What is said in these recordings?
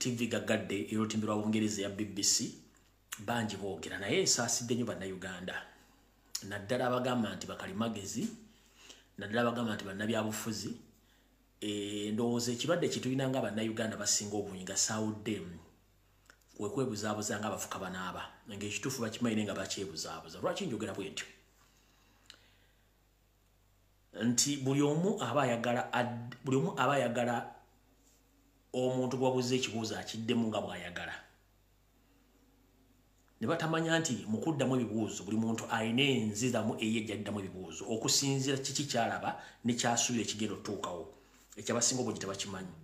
TV gagadde ey'olutimbe lwa Bungereza ya BBC, bangi boogera. Naye nsaasidde nnyo Bannayuganda, naddala abagamba nti bakalimagezi, naddala abagamba nti bannabyabufuzi. Ndowooza ekirwadde kye tulina nga Bannayuganda basinga obungi nga saawuddemu kwe kwebuzaabuza nga abafuka banaaba, ng'ekituufu bakimanyi naye nga bakyebuzaabuza. Lwaki njogera bwe ntyo? Nti buli omu aba ayagala omuntu gwabuuza ekibuuzo akiddemu nga bw'ayagala, ne batamanya nti mu kuddamu ebibuuzo buli muntu alina enziramu ey'ejja addamu ebibuuzo okusinziira kiki ky'alaba ne ky'asuubira ekigenda otutuukawo. Ekyabasinga obungi tebakimanyi.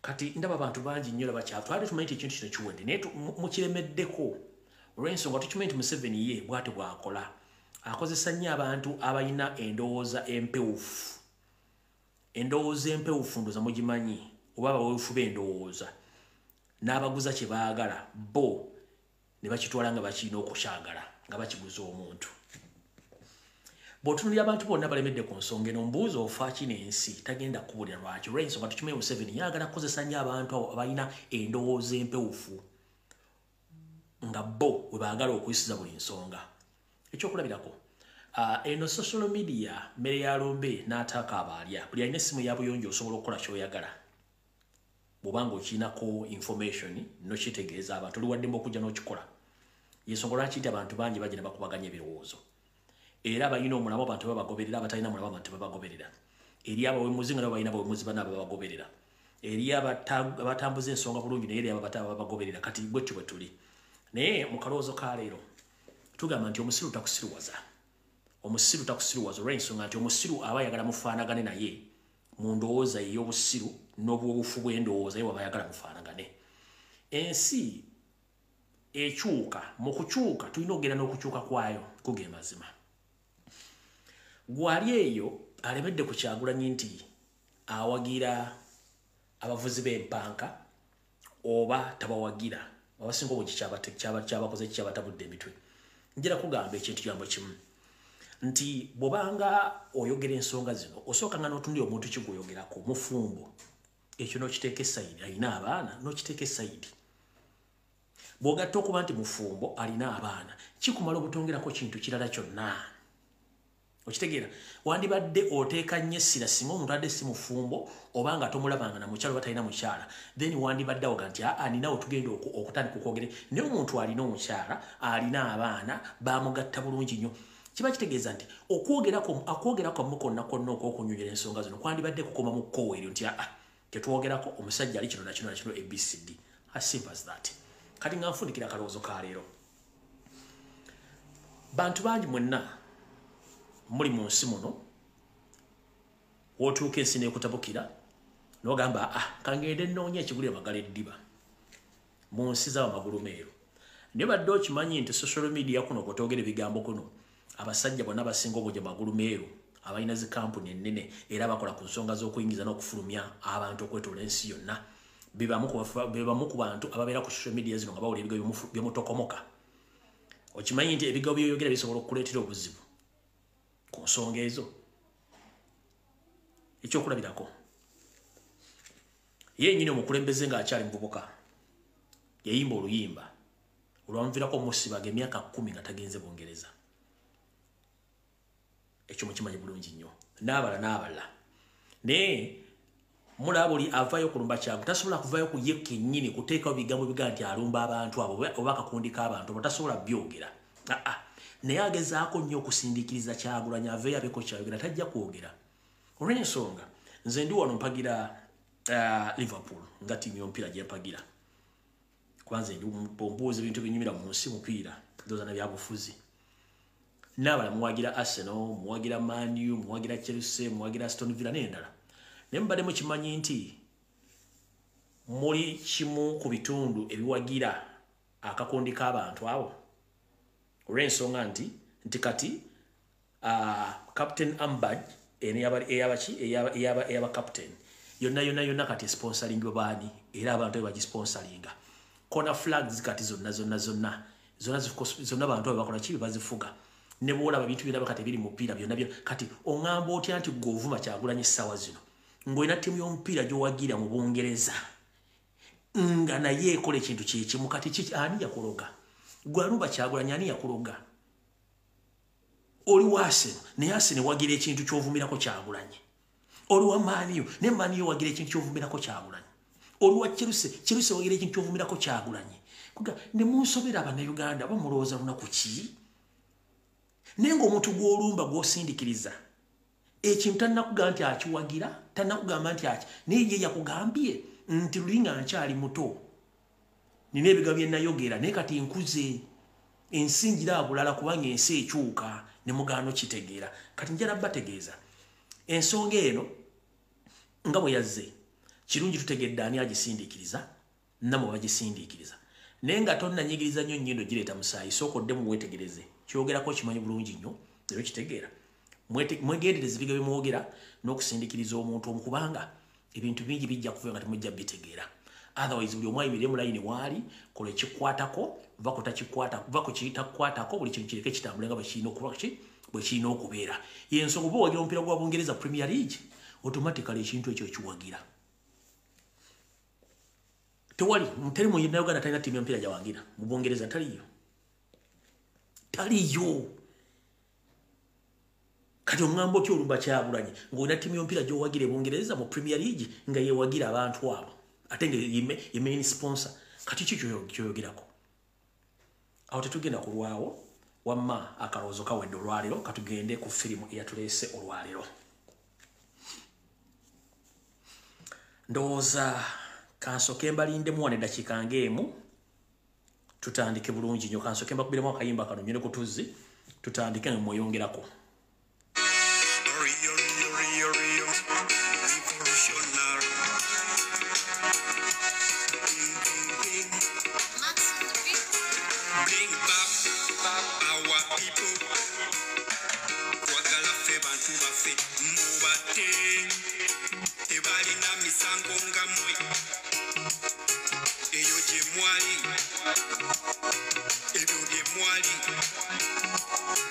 Kati ndaba abantu bangi nnyo twali tumanyi nti ekintu kino kiwedde, naye mukiremeddeko olw'ensonga tukimanyi nti Museveni ye bw'atyo bw'akola. Akozesa nnyo abantu abalina endowooza empewufu. Endowooza empewufu ndowooza mugimanyi, oba abawewufu b'endowooza, n'abaguza kye baagala bo ne bakitwala nga bakirina okukyagala, nga bakiguza omuntu. Bw'otunuulira abantu bonna balemedde ku nsonga eno, mbuuza ofa ki n'ensi tagenda kubuulira lwaki. Olw'ensonga tukimanyi Museveni yagala kukozesa nnyo abantu abo abalina endowooza empewufu nga bo we baagala okuyisiza buli nsonga. Ekyokulabirako, eno social media mmere ya lumbe n'ataaka abaalya. Buli alina essimu ya buyonjo osobola okukola ky'oyagala bw'obanga okirinako information n'okitegeeza abantu, oli waddembe okujja n'okikola. Yensonga lwaki nti abantu bangi bagenda bakubaganya ebirowoozo, era abalina omulamu abantu babagoberera, abatalina mulamu abantu babagoberera, eri abawemuzi nga nabo balina abawemuzi banna babagoberera, eri abatambuza ensonga bulungi naye eri ababagoberera. Kati bwetyo bwe tuli. Naye mu kalowoozo ka leero tugamba nti omusiru takusiruwaza. Omusiru takusiruwaza olw'ensonga nti omusiru aba ayagala mufaanagane naye mu ndowooza ey'obusiru n'obuwufu bw'endowooza ye waba ayagala mufaanagane. Ensi ekyuka, mu kukyuka tulina okugenda n'okukyuka kwayo kuge mazima. Gwali eyo alemedde ku Kyagulanyi nti awagira abavuzi b'empanka oba tabawagira, abasinga obungi kyabakoze kyabatabudde emitwe. Njira kugamba ekintu kigambo kimu nti bw'obanga oyogera ensonga zino osooka nga n'otunulira omuntu ki gw'oyogerako, mufumbo, ekyo n'okiteeka esayidi, alina abaana n'okiteeka esayidi. Bw'ogatta okuba nti mufumbo alina abaana kikumala obutongerako kintu kirala kyonna. Okitegeera? Wandibadde oteeka nnyo essira singa omuntu adde si mufumbo oba nga tomulabanga na mukyala oba talina mukyala, then wandibadde awoga nti aa ninawe tugenda okutandika okwogera. Naye omuntu alina omukyala alina abaana bamugatta bulungi nnyo, kiba kitegeeza nti okwogerako mu konna konna okw'okunnyonnyola ensonga zino kwandibadde kukoma mu kkowe eryo nti aa tetwogerako omusajja ali kino na kino na kino ABCD, as simple as that. Kati nga nfundikira akalowoozo ka leero, bantu bangi mwenna muli mu nsi muno, w'otuuka ensi n'ekutabukira n'ogamba kangende nnoonya ekigulira magala eddiba mu nsi z'abamagulu meeru. Naye badde okimanyi nti social media kuno kw'otoogera ebigambo kuno, abasajja bonna abasinga obungi amagulu meeru abalina zi kampuni ennene era bakola ku nsonga z'okuyingiza n'okufulumya abantu okwetoola ensi yonna, bebamu ku bantu ababeera ku social media zino nga bawulira ebigambo byemutokomoka. Okimanyi nti ebigambo by'oyogera bisobola okukuleetera obuzibu ku nsonga ezo. Ekyokulabirako, ye nnyini omukulembeze ng'akyali muvubuka yayimba oluyimba olwamuviirako omusibaga emyaka 10 nga tagenze Bungereza. Ekyo mukimanyi bulungi nnyo, n'abalala n'abalala. Naye mulaba buli avaayo okulumba Kyagu tasobola kuvaayo ku ye kennyini kuteekawo bigambo bigaa nti alumba abantu abo oba akakundi k'abantu abo, tasobola byogera. Naye agezaako nnyo okusindiikiriza Kyagulanyi aveeyo abeeko kyayogera, tajja kwogera. Olw'ensonga nze ndi wano mpagira Liverpool nga ttiimu y'omupiira gye mpagira, kuba nze ndi mbuuza ebintu binyumira mu nsi mupiira ndowooza na byabufuzi. N'abalala muwagira Arsenal, muwagira Man U, muwagira Chelsea, muwagira Aston Villa n'endala. Naye mubadde mukimanyi nti muli kimu ku bitundu ebiwagira akakundi k'abantu abo, olw'ensonga nti kati Captain Ambad eyaba captain yonna yonna yonna kati sponsoringibwa baani, era abantu abo bagisponsoringa. Corner flags kati zonna zonna zonna zonna zonna abantu abo bakola ki, bazifuga. Ne bw'olaba bintu byonna kati ebiri mu mupiira byonna byonna. Kati oŋŋamba otya nti ggwe ovuma Kyagulanyi essaawa zino ng'olina ttiimu y'omupiira gy'owagira mu Bungereza, Nga naye ekola ekintu kyekimu. Kati kiki ani yakuloga? Gwe alumba Kyagulanyi ani yakuloga? Oli wa Arsenal naye Arsenal wagira ekintu ky'ovumirako Kyagulanyi. Oli wa Man U naye Man U wagira ekintu ky'ovumirako Kyagulanyi. Oli wa Chelsea, Chelsea wagira ekintu ky'ovumirako Kyagulanyi. Kuga ne munsobera Bannayuganda bamulowooza lunaku ki? Naye ng'omuntu gw'olumba gw'osindikiriza ekintu tannakugamba nti akiwagira, tannakugamba nti aki, naye ye yakugambye nti luli nga nkyali muto nina ebigambo bye nayogera naye kati nkuze, ensi ngira bulala kubanga ensi ekyuka ne mugaano kitegeera. Kati njala bategeeza ensonga eno nga bwe yazze kirungi tutegedde ani agisindiikiriza nammwe bagisindiikiriza, naye nga tonnanyigiriza nnyo nnyindo gireeta musaayi. Sooka oddemu weetegereze kyogerako kimanyi bulungi nnyo era okitegeera. Mwegendereze ebigambo bye mwogera n'okusindikiriza omuntu omu, kubanga ebintu bingi bijja kuva nga temujja bitegeera. Otherwise buli omu ayimirire mu layini waali, kola ekikwatako, va ku takikwatako, va ku kitakukwatako, buli kintu kireke kitambule nga bwe kirina okubeera. Y'ensonga oba owagira omupiira gwa Bungereza Premier League, automatically ekintu ekyo kiwagira. Tewali teri mu Uganda talina ttiimu y'omupiira gyawagira mu Bungereza, taliyo, taliyo. Kati omugamba otya olumba Kyagulanyi ng'olina ttiimu y'omupiira gy'owagira e Bungereza mu Premier League nga yeewagira abantu abo ate nga ye main sponsor? Kati ki kyoyogerako awo? Tetugenda kulwawo, wamma akalowoozo kawedde olwaleero. Katugende ku firimu eyatuleese olwaleero. Ndowooza kansooke mbalindemu wano eddakiika ng'emu tutandike bulungi nnyo. Kansooke mbakubiremu akayimba kano nywere ku tuzzi tutandike nga mweyongerako. Rio, Rio, Rio, Rio, revolutionary. Bing, bing, bing. Max on the beat. Bring back our people. Twagala ffe bantu baffe mubate. Tebalina misango nga mmwe. Eyo gye mwali, ebyo bye mwali.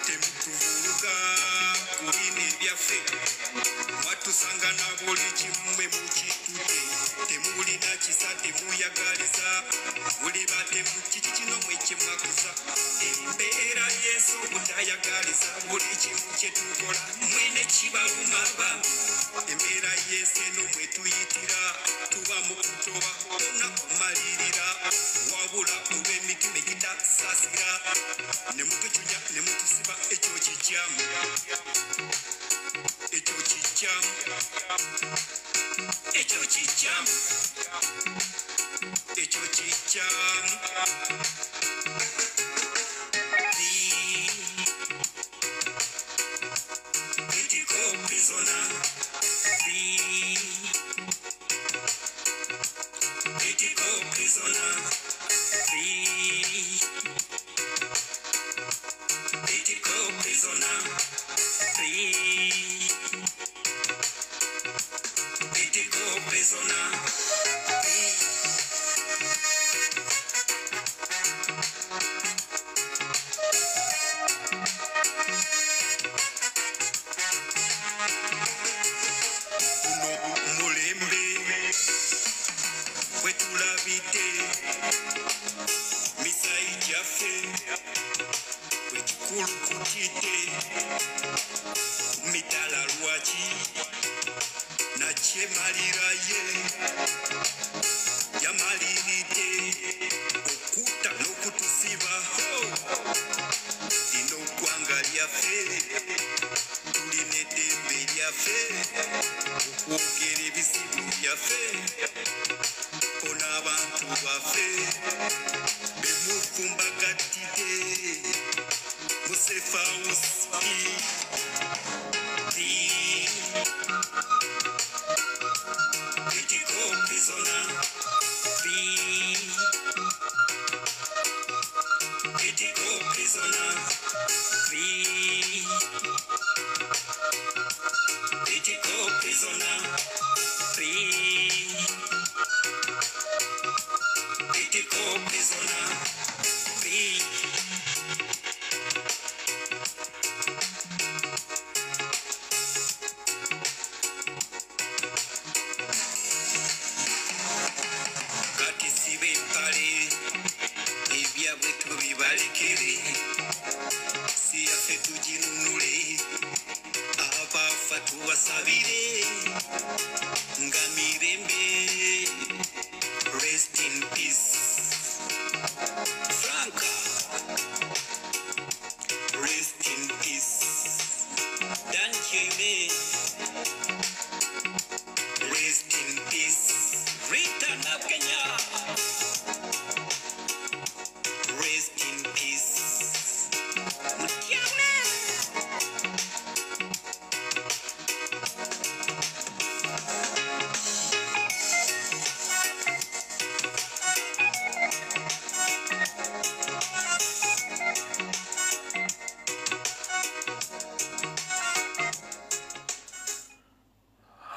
Temutuvuluga kulina ebyaffe. Mwatusanga na buli kimu mwe mukitute. Temulina kisa, temuyagaliza. Muli batemu, kiki kino mwe kye mwakuza? Embeera y'ensi obutayagaliza buli kimu kye tukola mwene kibaluma ba. Embeera y'ensi eno mwe tuyitira tuba mu kutoba tonna kumalirira, wabula olw'emitima egitasaasira ne mutucunya ne mutusiba. Ekyo kikyamu, ekyo kikyamu, ekyo kikyamu, ekyo kikyamu. Political prisoner. Free. Political prisoner. Free. Political prisoner. Free. Political prisoner. Free. Guno mulembe bwe tulabidde misayi gyaffe bwe gikulukutidde mitala, lwaki nakyemaliraye yamaliridde okutta n'okutusiba? Ho! Lino ggwanga lyaffe, tulina eddembe lyaffe okwogera ebizibu byaffe. Ono abantu baffe bemufumbagatidde mu safe house. Political prisoner. Free. Political prisoner. Free. Political prisoner. Free. Political prisoner. Free. Kati Tubalekere si yaffe tuginunule, abafa tubasabire nga mirembe. Rest in peace Franka, rest in peace Dan Kiume, rest in peace Rita Nabukenya, rest in peace Mutiame.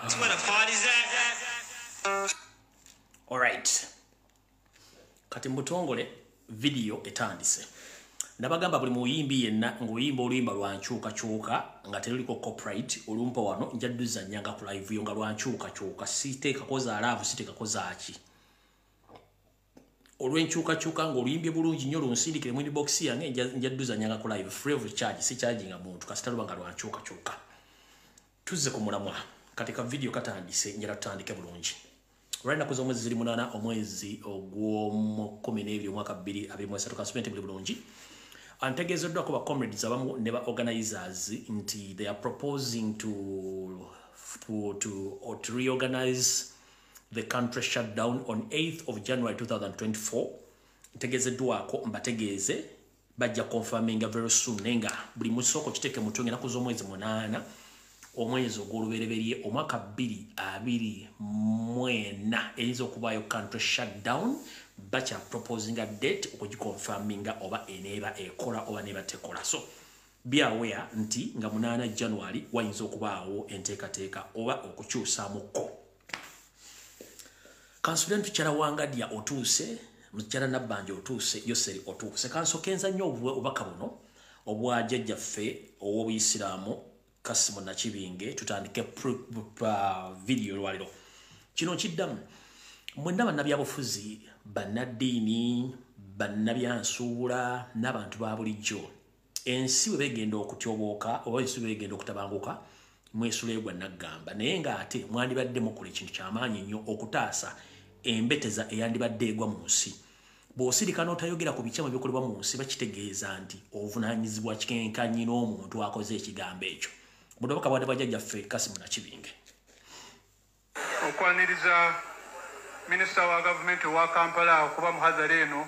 That's where the party's at. Alright. Kati mutongole video etandise. Nabagamba buli muyimbi yenna ng'oyimba oluyimba lwa nkyukakyuka nga teruliko copyright olumpa wano nja dduzannya nga ku live yo nga lwa nkyukakyuka, siteekako za love, siteekako zaaki. Olw'enkyukakyuka ng'oluyimbye bulungi nnyo lunsindikire mu inbox yange nja dduzannya nga ku live free of charge, si charginga muntu kasita luba nga lwa nkyukakyuka. Tuzze ku mulamwa. Kati ka video katandise njala tutandike bulungi. Olw'ennaku z'omwezi ziri 8 omwezi ogw'omu 12 omwaka 2023 kasumenti buli bulungi. Antegeezeddwako ba comrades abamu ne ba organizers nti they are proposing to reorganize the country shutdown on 8th of January 2024. Ntegeezeddwako mbategeeze bajja confirminga very soon, naye nga buli musoko kiteeke mutwe ennaku z'omwezi 8 omwezi ogw'olubereberye omwaka 2024 eyinza okubaayo country shutdown. Bacha proposing a date okugiconfirminga oba eneeba ekola oba neeba tekola. So be aware nti nga 8 January wayinza okubaawo enteekateeka oba okukyusaamuko. Kansubira nti mukyala Wangadya otuuse, mukyala Nabbanja otuuse, Yoseri otuuse. Kansokenza nnyo obubaka buno obwa jjajjaffe ow'obuyisiraamu Kasimu Nakibinge, tutandike video olwaleero. Kino nkiddamu. Mwenna bannabyabufuzi, bannaddiini, bannabyansuubula n'abantu ba bulijjo, ensi bwe begenda okutyobooka oba ensi bwe begenda okutabanguka mwesuleyo gwa naggamba, naye ng'ate mwandibadde mukola ekintu kyamaanyi nnyo okutaasa embeteza eyandibadde egwa mu nsi. Bw'osirika n'otayogera ku bikyamu ebikolebwa mu nsi, bakitegeeza nti ovunaanyizibwa kikenkanyi n'omuntu akoze ekigambo ekyo. Budobaka bwadde bwa jjajjaffe Kasimu Nakibinge. Okwaniriza minisita wa gavumenti owa Kampala okuba muhadhara eno,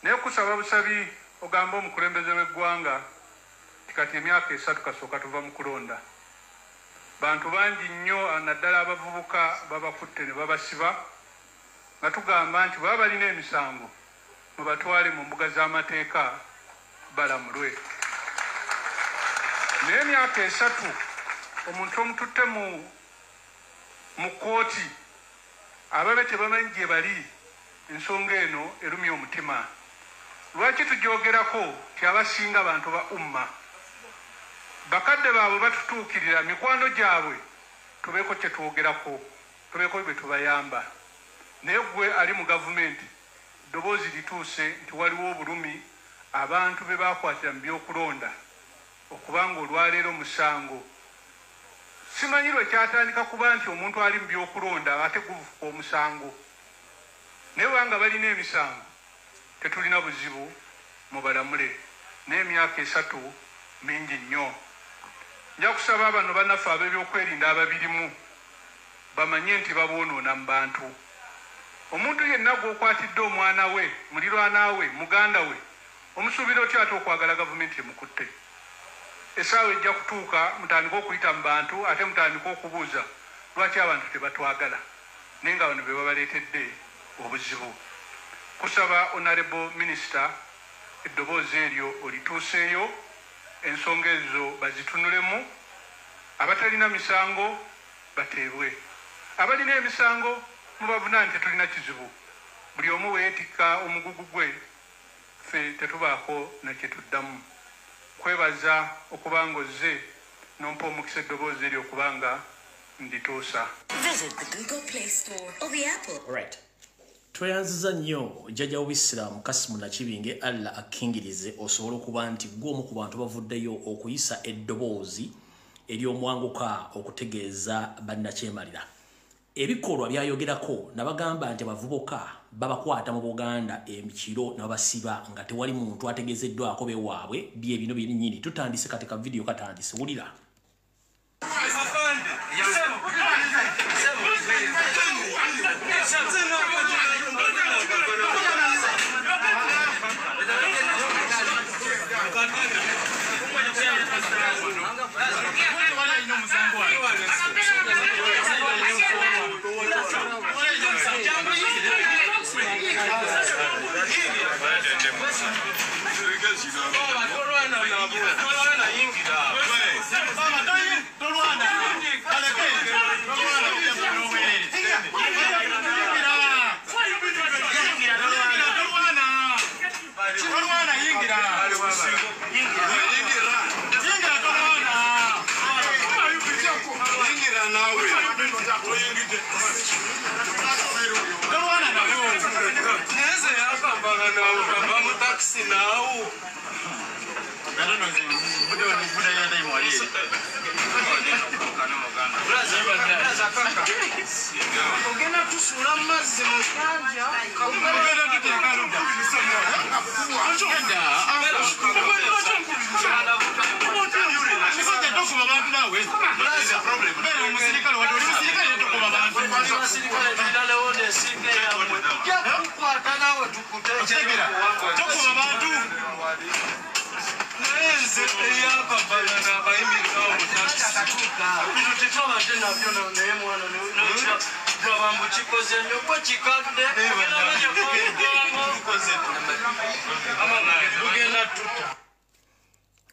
naye kusaba busabi ogamba omukulembeze w'eggwanga nti kati emyaka 3 kasooka tuva mu kulonda. Bantu bangi nnyo naddala abavubuka babakutte ne babasiba, nga tugamba nti baba balina emisango mubatwale mu mbuga z'amateeka balamulwe. Naye emyaka 3 omuntu omututte mu kkooti ababe tebamanyi gye bali, ensonga eno erumya omutima. Lwaki tugyogerako ti abasinga abantu ba umma bakadde baabwe batutuukirira, mikwano gyabwe tubeeko kye twogerako, tubeeko bwe tubayamba. Naye gwe ali mu gavumenti ddoboozi lituuse nti waliwo obulumi abantu be baakwatira mu by'okulonda okubanga olwaleero musango. Simanyi lwe kyatandika kuba nti omuntu ali mu by'okulonda ate guvuka omusango, naye banga balina emisango tetulina buzibu mubalamule, n'emyaka 3 mingi nnyo. Nja kusaba bano bannaffe ab'ebyokwerinda ababirimu bamanye nti baboonoona mu bantu. Omuntu yenna gw'okwatidde omwana we, mulirwana we, muganda we, omusuubira otya ate okwagala gavumenti emukutte? Essaawa ejja kutuuka mutandike okuyita mu bantu ate mutandike okubuuza lwaki abantu tebatwagala, naye nga bano be babaleetedde obuzibu. Kusaba honorable minister eddoboozi eryo olituuseeyo, ensonga ezo bazitunulemu, abatalina misango bateebwe, abalina emisango mubavunaane, tetulina kizibu. Buli omu weetikka omugugu gwe, ffe tetubaako na kye tuddamu. Kwebaza okubanga ozze nompa omukisa eddoboozi eryo okubanga ndituusa. Visit the Google Play Store or the Apple. Alright. Tweyanziza nnyo jjajja w'Obuyisiraamu Kasimu Nakibinge, Allah akkingirize osobole okuba nti ggwe omu ku bantu bavuddeyo okuyisa eddoboozi ery'omwanguka okutegeeza bannakyemalira. Ebikolwa byayogerako nabagamba nti abavubuka babakwata mu Buganda emikiro n'abasiba nga tewali muntu ategeezeddwako bewaabwe. Bye bino byennyini tutandise kati ka vidiyo katandise, wulira.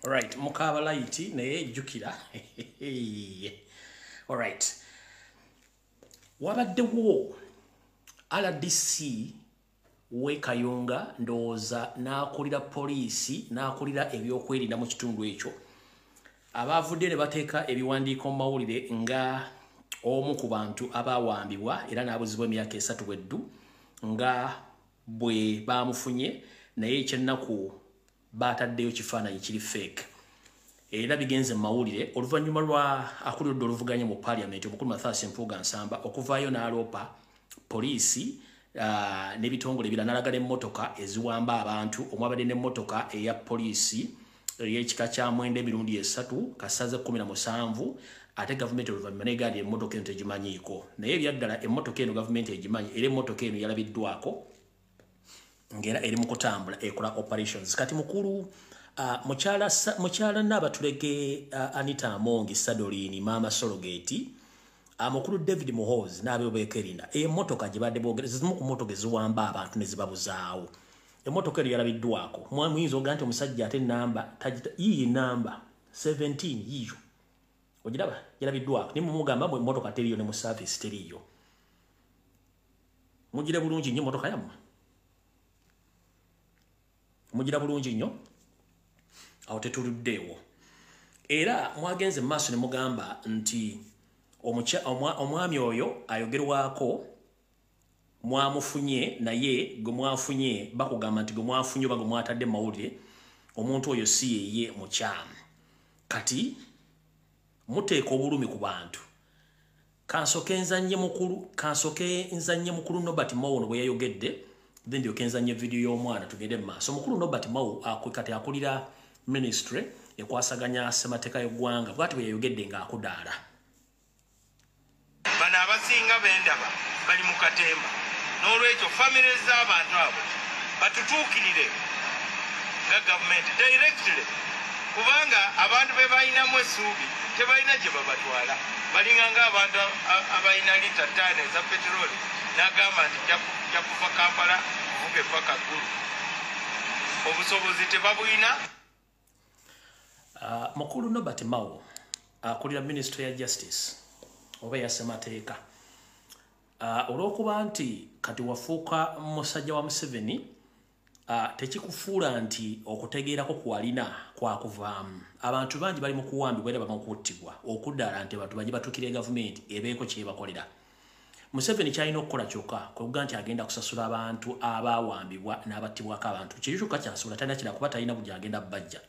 Alright, mukaba light naye jjukira. Alright. Wabaddewo RDC w'e Kayunga ndowooza n'akulira poliisi n'akulira ebyokwerinda mu kitundu ekyo, abaavudde ne bateeka ebiwandiiko mu mawulire nga omu ku bantu abawambibwa era n'abuzibwa emyaka 3 bweddu nga bwe bamufunye, naye ekyennaku bataddeyo kifaananyi kiri fake era bigenze mu mawulire oluvannyuma lwa akulira oluvuganya mu parliament omukulu Mathias Mpuuga Nsamba okuvaayo n'aloopa poliisi n'ebitongole ebirala n'alaga n'emmotoka eziwamba abantu omwabadde n'emmotoka eya poliisi ey'ekika kya 9 emirundi 3 kasaze 17 ate gavumenti oluvannyuma n'egaana emmotoka eno tegimanyiiko, naye ebyaddala emmotoka eno gavumenti egimanyi era emmotoka eno yalabiddwako ng'era eri mu kutambula ekola operations. Kati mukulu mukyala Naabatulege Anita Amongi Sadolini maama Sologeti, mukulu David Muhoozi n'abe beekerinda emmotoka gye badde boogera zimu ku mmotoka eziwamba abantu ne zibabuzaawo. Emmotoka eno yalabiddwako, muyinza ogamba nti omusajja ate namba yiyi namba 17 yiyo ogiraba yalabiddwako, naye mumugamba mwe emmotoka teriiyo ne mu service teriiyo. Mugira bulungi nnyo emmotoka yammwe, mugira bulungi nnyo, awo tetuluddeewo. Era mwagenze mu maaso ne mugamba nti omwami oyo ayogerwako mwamufunye, naye gwe mwafunye bakugamba nti gwe mwafunye oba gwe mwatadde mu mawulire omuntu oyo si yeye mukyamu. Kati muteeka obulumi ku bantu. Kansoke nzannye mukulu Norbert Mao ono bwe yayogedde, then ndyoke nzannye vidiyo y'omwana tugende mu maaso. Mukulu Norbert Mao kati akulira ministry ekwasaganya ssemateeka y'eggwanga bw'ati bwe yayogedde ng'akudaala. Bano abasinga bendaba bali mu katemba, n'olwekyo famire z'abantu abo batutuukirire nga gavumenti directly, kubanga abantu be balinamu essuubi tebalina gye babatwala. Balinga ng'abantu abalina lita 5 eza peteroli n'agamba nti nja kuva Kampala kuvuga paka Ggulu. Obusobozi tebabulina. Mukulu Norbert Mao akulira ministry ya justice oba ya ssemateeka, olw'okuba nti kati wafuuka musajja wa Museveni, tekikufuula nti okutegeerako kwalina kwakuvaamu. Abantu bangi bali mu kuwambibwa era bamu kuttibwa okuddala nti abantu bangi batuukira gavumenti ebeeko kyebakolera. Museveni kyalina okukola kyokka kwekuga nti agenda kusasula abantu abawambibwa n'abattibwako abantu. Kiri kyokka kyasobola, talina kirala kuba talina buli agenda bajja.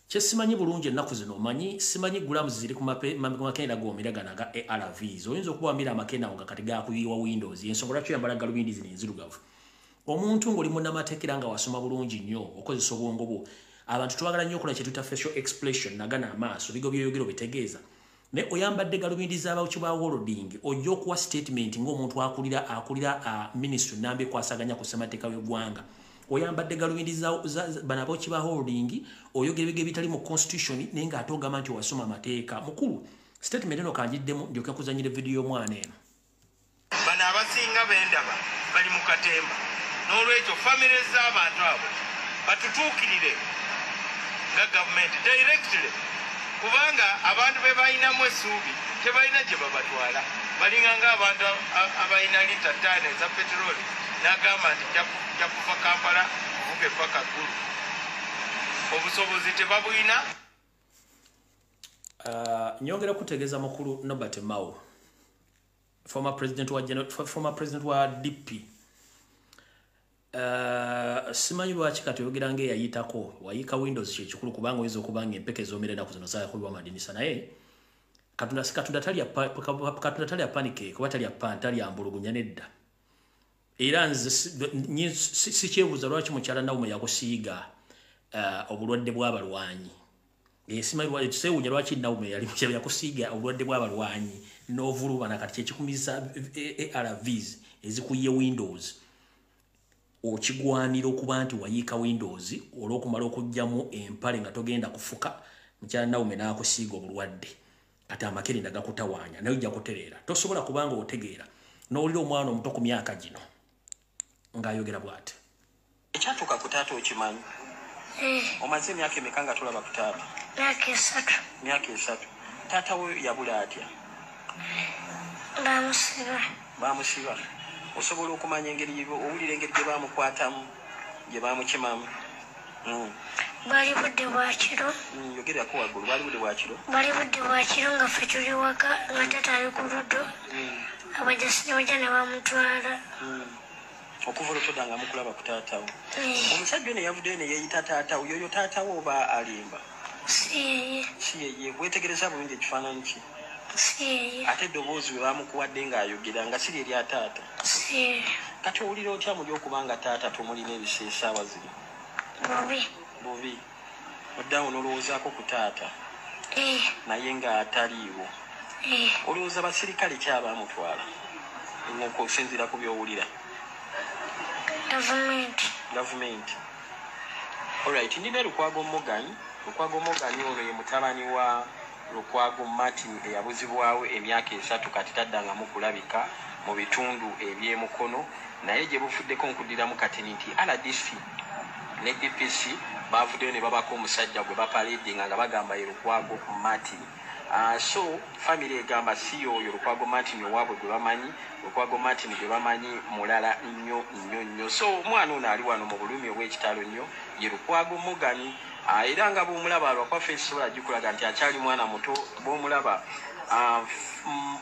Kyesimanyi bulungi ennaku zino, omanyi simanyi gulamuzi ziri ku makenda g'omira gano aga ARVs. Oyinza okuba wamira amakenda ago nga kati gakuyiwa windows. Ensonga lwaki oyambala galubindi zino enzirugavu? Omuntu ng'oli munnamateeka era nga wasoma bulungi nnyo, okozesa obwongo bwo. Abantu twagala nnyo okukola kye tuyita facial expression, nagana amaaso, bigo by'oyogera obitegeeza. Naye oyambadde galubindi z'abawuki ba holding, ojja okuwa statement ng'omuntu akulira ministry nnamba ekwasaganya ku ssemateeka w'eggwanga. Oyambadde galubindi za bano abawuki ba holding, oyogera ebigambo ebitali mu constitution naye ng'ate ogamba nti wasoma amateeka. Mukulu, statement eno kangiddemu ndyoke kuzannyira vidiyo y'omwana eno. Bano abasinga bendaba bali mu katemba, n'olwekyo famire z'abantu abo batutuukirire nga gavumenti directly, kubanga abantu be balinamu essuubi tebalina gye babatwala. Balinga ng'abantu abalina lita 5 eza peteroli n'agamba nti nja kuva Kampala kuvuga ppaka Ggulu. Obusobozi tebabulina. Nyongera kutegeeza mukulu Norbert Mao, former president wa DP. Simanyi lwaki kati oyogera ng'eyayitako wayiika windows kyekikulu, kubanga oyinza okuba nga empeke ez'omera ennaku zino zaakubibwa amadinisa. Naye Katonda talya pancake oba talya pan, talya mbulugunya nedda. Era nze sikyebuuza lwaki mukyala Naomi yakusiiga obulwadde bw'abalwanyi. Simanyi seewuunya lwaki Naomi yakusiiga obulwadde bw'abalwanyi n'ovulubana. Kati kyekikumiza ARVs ezikuyiye windows. Okigwanira okuba nti wayiika windows olw'okumala okuggyamu empale nga togenda kufuka, mukyala Naomi n'akusiiga obulwadde. Kati amakerenda gakutawaanya naye ojja kutereera. Tosobola kubanga otegeera n'owulira omwana omuto ku myaka gino ng'ayogera bw'ati. Ekyatuuka ku taata okimanyi? Omaze emyaka emeka nga tolaba ku taata? Myaka 3. Myaka 3. Taata we yabula atya? Bamusiba. Bamusiba. Osobola okumanya engeri, owulira engeri gye bamukwatamu, gye bamukimamu? Bwali budde bwa kiro. Yogerako waggulu. Bwali budde bwa kiro? Bwali budde bwa kiro nga ffe tuli waka, nga taata ali ku luddo. Abajasi ne bajja ne bamutwala. Okuva olwo toddanga mukulaba ku taata wo. Omusajja ono yavuddeyo ne yeeyita taata wo, y'oyo taata wo oba alimba? Si yeye. Si yeye. Weetegereza bulungi ekifaananyi kye? Si yeye. Ate eddoboozi bwe bamukuwadde ng'ayogera nga si lye lya taata? Si yeye. Kati owulira otya muli okuba nga taata tomulina ebisa essaawa zino? Bubi. Bubi. Oddawo n'olowoozaako ku taata? Naye ng'ataliiwo. Olowooza basirikale ki abaamutwala okusinziira ku by'owulira? Gavumenti. Gavumenti. Alright, ndina Lukwago Morgan. Lukwago Morgan ono ye mutabani wa Lukwago Martin eyabuzibwawo emyaka 3 kati taddangamu kulabika mu bitundu eby'emukono. Naye gye bufuddeko nkuddiramu kati nti RDC ne DPC bavuddeyo ne babako omusajja gwe bapaledinga nga bagamba ye Lukwago Martin. So family egamba si oyo Lukwago Martin owaabwe gwe bamanyi, Lukwago Martin gwe bamanyi mulala nnyo nnyo nnyo. So omwana ono ali wano mu bulumi obw'ekitalo nnyo ye Lukwago Morgan. Era nga bw'omulaba lwakwaffe esobola gikulaga nti akyali mwana muto, bw'omulaba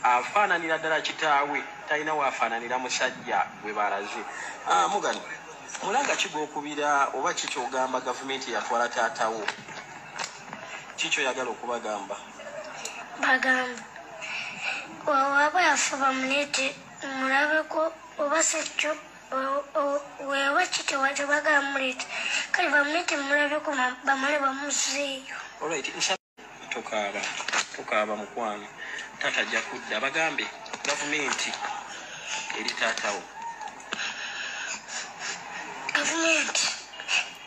afaananira ddala kitaawe, talina waafaananira musajja gwe balaze. Morgan, mulanga ki gw'okubira oba ki ky'ogamba gavumenti eyatwala taatawo? Ki ky'oyagala okubagamba? Bagamba waba yafa bamuleete mulabeko, oba sekyo wewa kitewa tebagala muleete, kale bamuleete mulabeko bamale bamuzeeyo. Alright, tokaaba, tokaaba mukwano, taata ajja kudda. Bagambe gavumenti eri taatawo. Gavumenti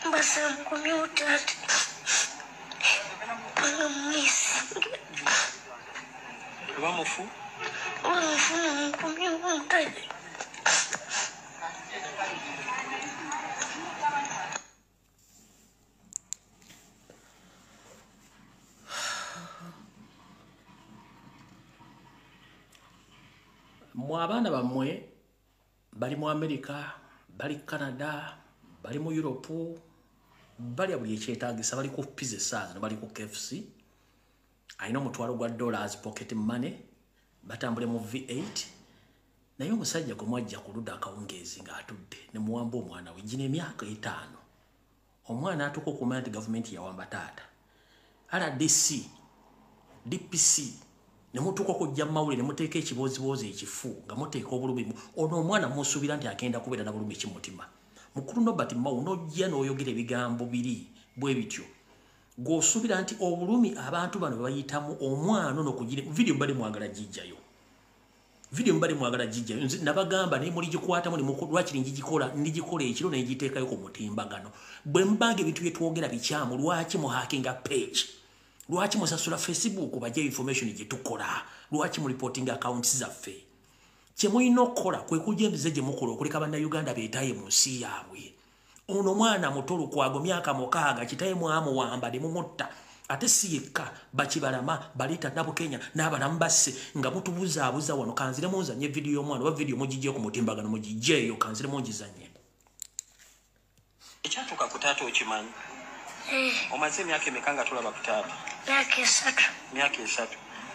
mbasaba mukomyewo taata kubanga mumwesiga. Oba mufu? Oba mufu mumukomyewo mutabe. Mmwe abaana bammwe bali mu Amerika, bali Canada, bali mu Europe, balya buli ekyetaagisa, bali ku pizza essaawa zino, bali ku KFC, alina omutwalo gwa dollars pocket money, batambule mu V8, Naye omusajja gwe mwajja ku ludda akawungeezi ng'atudde ne muwamba omwana we gino emyaka 5. Omwana atuuka okumanya nti gavumenti yawamba taata. RDC, DPC ne mutuuka okujja mu mawulire ne muteeka ekibooziboozi ekifu nga muteeka obulumi. Ono omwana musuubira nti agenda kubeera na bulumi ki mu mutima. Mukulu Norbert Mao n'ojja n'oyogera ebigambo biri bwe bityo. Gw'osuubira nti obulumi abantu bano bwe bayitamu omwana ono kugira video mbadde mwagala gijjayo. Video mbadde mwagala gijjayo. Nze nabagamba naye muligikwatamu ne lwakiri ngigikola ndigikola ekiro ne ngiteekayo ku mutimbagano. Bwe mbanga ebintu bye twogera bikyamu lwaki muhackinga page? Lwaki musasula Facebook bajje information gye tukola? Lwaki mu reporting accounts zaffe? Kye mulina okukola kwe kujja emize gye mukola okuleka bannayuganda beetaye mu nsi yaabwe. Ono mwana muto Lukwago myaka 6 kitaye mwamuwamba ne mumutta. Ate si yekka bakibalama baleeta Nabukenya n'abalamu basse nga mutubuzaabuza wano. Kanziremu nzanye vidiyo y'omwana oba vidiyo mugigye ku mutimbagano mugigyeyo kanziremu ngizanye. Ekyatuuka ku taata okimanyi? Omaze emyaka emeka nga tolaba ku taata? Myaka 3. Myaka 3.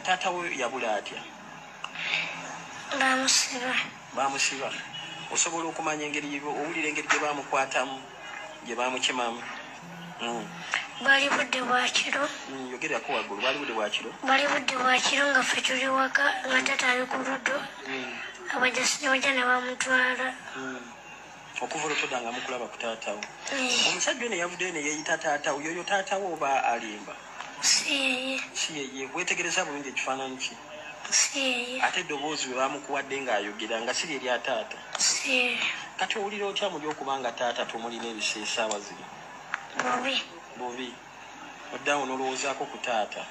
Taata we yabula atya? Bamusiba. Bamusiba. Osobola okumanya engeri owulira engeri gye bamukwatamu gye bamukimamu? Bwali budde bwa kiro. Yogerako waggulu. Bwali budde bwa kiro? Bwali budde bwa kiro nga ffe tuli waka nga taata ali ku luddo. Abajasi ne bajja ne bamutwala. Okuva olwo toddangamu kulaba ku taata wo. Omusajja ono yavuddeyo ne yeeyita taata wo. Yoyo taata wo oba alimba? Si yeye. Si yeye. Weetegereza bulungi ekifaananyi kye? Si yeye. Ate eddoboozi bwe bamukuwadde ng'ayogera nga si lye lya taata? Si yeye. Kati owulira otya muli okuba nga taata tomulina ebisa essaawa zino? Bubi. Bubi. Oddawo n'olowoozaako ku taata?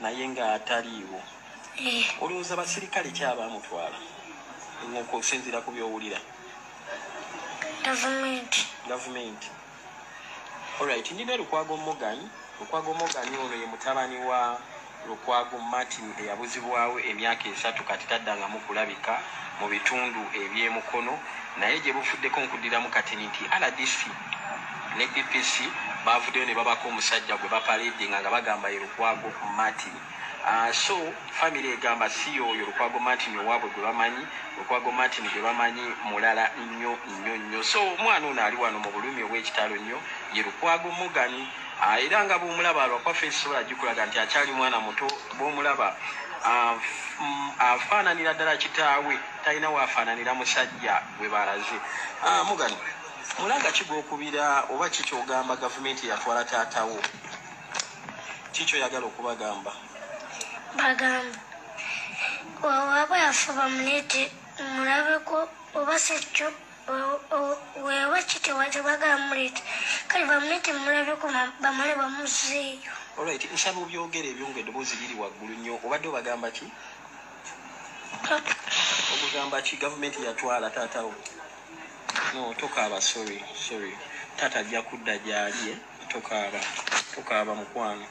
Naye ng'ataliiwo. Olowooza basirikale ki abaamutwala? Okusinziira ku by'owulira. Gavumenti. Gavumenti. Alright, ndina Lukwago Morgan. Lukwago Morgan ono ye mutabani wa Lukwago Martin eyabuzibwawo emyaka 3 kati taddangamu kulabika mu bitundu eby'emukono. Naye gye bufuddeko nkuddiramu kati nti RDC ne DPC bavuddeyo ne babako omusajja gwe bapaledinga nga bagamba ye Lukwago Martin. So family egamba si oyo Lukwago Martin owaabwe gwe bamanyi, Lukwago Martin gwe bamanyi mulala nnyo nnyo nnyo. So omwana ono ali wano mu bulumi obw'ekitalo nnyo ye Lukwago Morgan. Era nga bw'omulaba lwakwaffe esobola gikulaga nti akyali mwana muto. Bw'omulaba afaananira ddala kitaawe, talina waafaananira musajja gwe balaze. Morgan, mulanga ki gw'okubira oba ki ky'ogamba gavumenti yatwala taatawo? Ki ky'oyagala okubagamba? Bagamba waba yafa bamuleete mulabeko oba si ekyo weeba ki tebagala muleete kale bamuleete mulabeko bamale bamuzzeeyo. Alright, nsaba obyogere ebyo ng'eddoboozi liri waggulu nnyo. Obadde obagamba ki? Ogugamba ki gavumenti yatwala taatawo? No, tokaaba, sorry. Taata ajja kudda gy'ali, tokaaba. Tokaaba mukwano.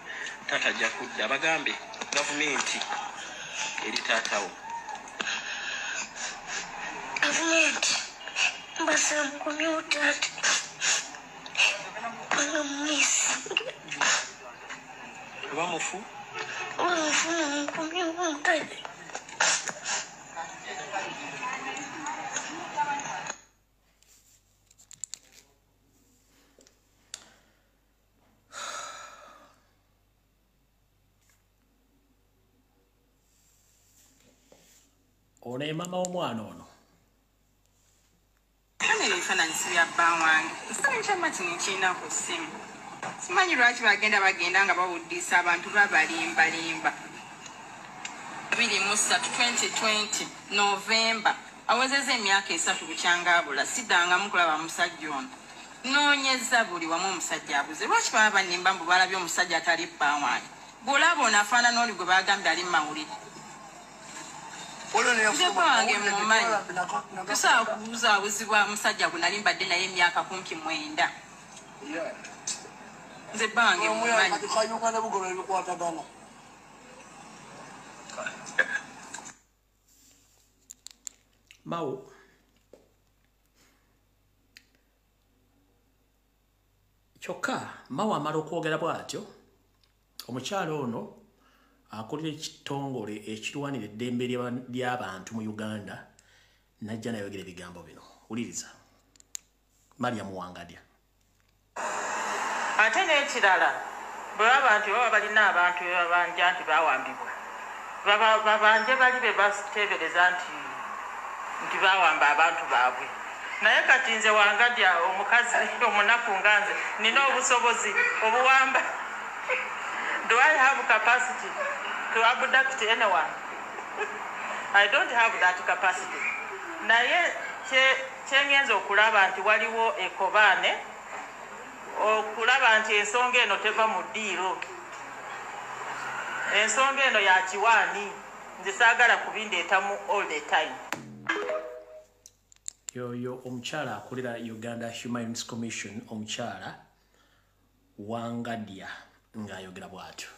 Taata ajja kudda. Bagambe gavumenti eri taatawo. Gavumenti mbasaba mukomyewo taata kubanga mumisi. Oba mufu? Oba mufu mumukomyewo mutabe. Ono ye maama w'omwana ono. Kamera ebifaananyi si bya bba wange. Ekifaananyi kya Martin nkirina ku ssimu. Simanyi lwaki bagenda nga bawuddisa abantu babalimbalimba. 23 2020 November awezezza emyaka 3 bukyanga abula. Siddangamu kulaba musajja ono. Noonyeza buli wamu omusajja abuze. Lwaki baba bannimba mbu balabye omusajja atali bba wange? Bw'olaba ono afaanana oli gwe bagambye ali mu mawulire. Nze bwange mumanyi. Tosobola kubuzaabuzibwa musajja gwe nali mbadde naye emyaka kumpi 9. Nze bwange mumanyi. Mao kyokka Mao amala okwogera bw'atyo, omukyala ono akulira ekitongole ekirwanira eddembe ly'abantu mu Uganda Najja nayogera ebigambo bino. Wuliriza. Mariam Wangadya. Ate n'ekirala bwe baba nti baba balina abantu be babanja nti bawambibwa, babanje bali be bateebereza nti bawamba abantu baabwe. Naye kati nze Wangadya omukazi omunaku nga nze nina obusobozi obuwamba? Do I have capacity to abduct anyone? I don't have that capacity. Naye kyengenza okulaba nti waliwo ekobaane okulaba nti ensonga eno teva mu ddiiro, ensonga eno ya kiwaani, nze saagala kubindeetamu all the time. Yoyo omukyala akulira Uganda Human Rights Commission, omukyala Wangadya ng'ayogera bw'atyo.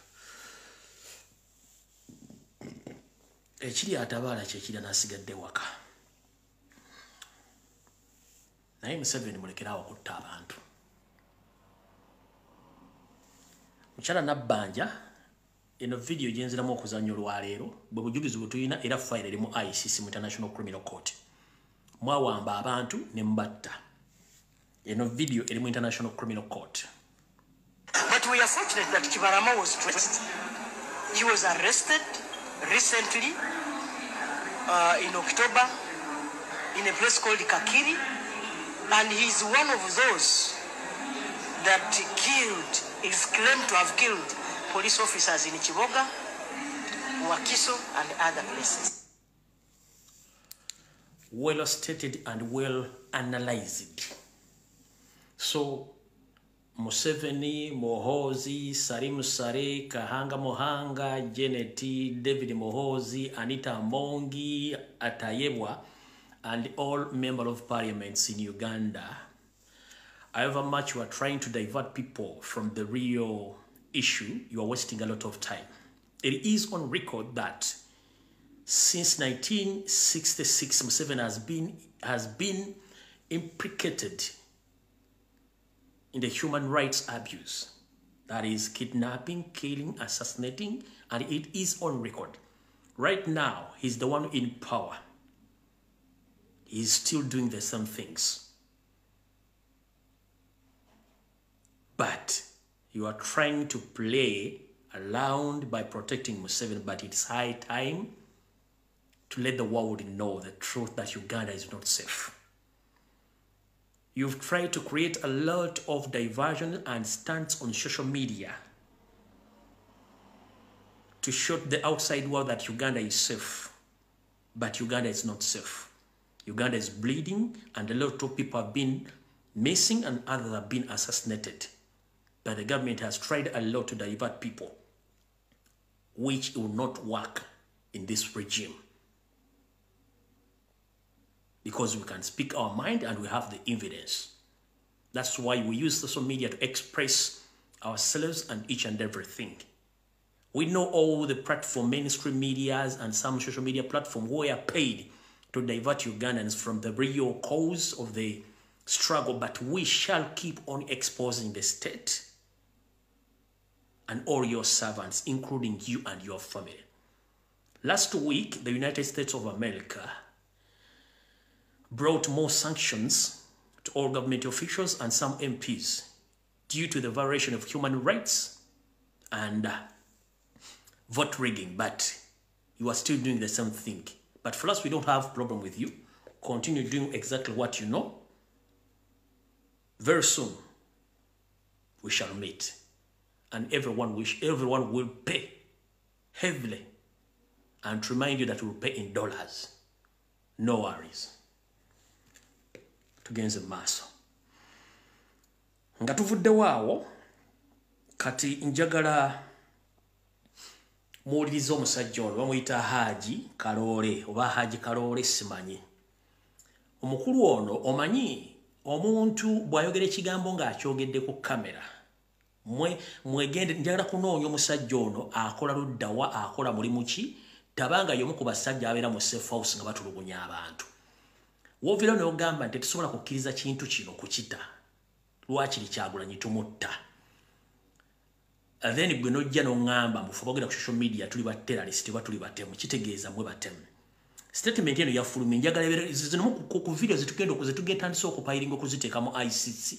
Ekiri atabaala kyekira n'asigadde waka. Naye Museveni mulekeraawo okutta abantu. Mukyala Nabbanja, eno vidiyo gyenziramu okuzannya olwaleero bwe bujulizi bwe tulina, era fayiro eri mu ICC, mu International Criminal Court. Mwawamba abantu ne mubatta. Eno vidiyo eri mu International Criminal Court. But we are fortunate that Kibarama was traced. He was arrested recently in October in a place called Kakiri, and he's one of those that is claimed to have killed police officers in Kiboga, Wakiso, and other places. Well stated and well analyzed. So, Museveni, Muhoozi, Salim Saleh, Kahanga Mohanga, Janet, David Muhoozi, Anita Amongi, Atayebwa, and all members of parliaments in Uganda, however much you are trying to divert people from the real issue, you are wasting a lot of time. It is on record that since 1966, Museveni has been implicated in the human rights abuse. That is kidnapping, killing, assassinating, and it is on record. Right now, he's the one in power. He's still doing the same things. But you are trying to play around by protecting Museveni, but it's high time to let the world know the truth that Uganda is not safe. You've tried to create a lot of diversion and stunts on social media to show the outside world that Uganda is safe. But Uganda is not safe. Uganda is bleeding, and a lot of people have been missing and others have been assassinated. But the government has tried a lot to divert people, which will not work in this regime. Because we can speak our mind and we have the evidence. That's why we use social media to express ourselves and each and everything. We know all the platform, mainstream medias and some social media platform who are paid to divert Ugandans from the real cause of the struggle, but we shall keep on exposing the state and all your servants, including you and your family. Last week, the United States of America brought more sanctions to all government officials and some MPs due to the violation of human rights and vote rigging, but you are still doing the same thing. But for us, we don't have problem with you. Continue doing exactly what you know. Very soon, we shall meet. And everyone will pay heavily. And to remind you that we will pay in dollars. No worries. Tugenze maaso. Nga tuvuddewo awo, kati njagala muwulirize omusajja ono bamuyita Haji Kalole oba Haji Kalole simanyi. Omukulu ono omanyi omuntu bw'ayogera ekigambo ng'akyogedde ku kamera. Mwegende njagala kunoonya omusajja ono akola luddawa, akola mulimu ki, tabanga y'omu ku basajja abeera mu safe house nga batulugunya abantu. Wovira n'ogamba nti tetusobola kukkiriza kintu kino kukita. Lwakiri Kyagulanyi tumutta. Then gwe n'ojja n'oŋŋamba mufe boogera ku social media tuli ba terrorist oba tuli batemu, kitegeeza mwe batemu. Statement eno yafulumye, njagala zino ku video zetugenda okuzetugenda okupayiringa okuziteeka mu ICC.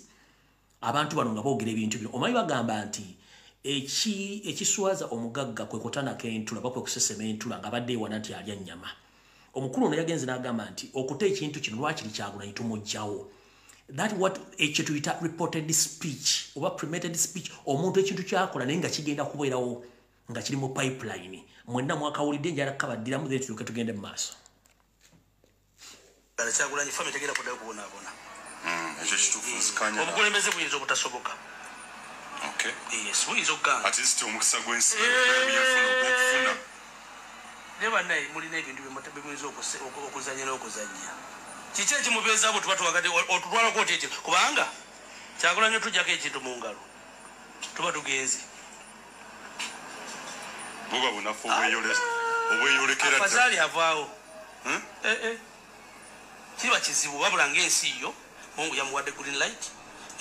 Abantu bano nga boogera ebintu bino, omanyi bagamba nti ekiswaza omugagga kwe kutanaka entula oba kwe kusesema entula nga badde ewana nti alya nnyama. Omukulu ono yagenze n'agamba nti okuta ekintu kino lwakiri Kyagulanyi tumugjawo. That what ekyo tuyita reported speech oba premeditated speech, omuntu ekintu kyakola naye nga kigenda kubeerawo nga kiri mu pipeline. Mwenna mwakawulidde, njala kabaddiramu then tulyoke tugende mu maaso. Kyagulanyi family tegenda kuddayo kubonaabona. Ekyo kituufu, nzikanya. Obukulembeze buyinza obutasoboka. Okay. Yes, buyinza okugaana. At least omukisa gw'ensi yafuna ogw'okufuna. Naye bannaye mulina ebintu bye muyinza okuzannya n'okuzannya. Kiki ekimubeezaabo? Tuba twagadde otutwalako oti ekyo, kubanga Kyagulanyi tujjako ekintu mu ngalo tuba tugenze. Buba bunafu obweyolekera ddala. Afazaali avaawo. Eh, eh. Kiba kizibu, wabula ng'ensi yo Mungu yamuwadde green light,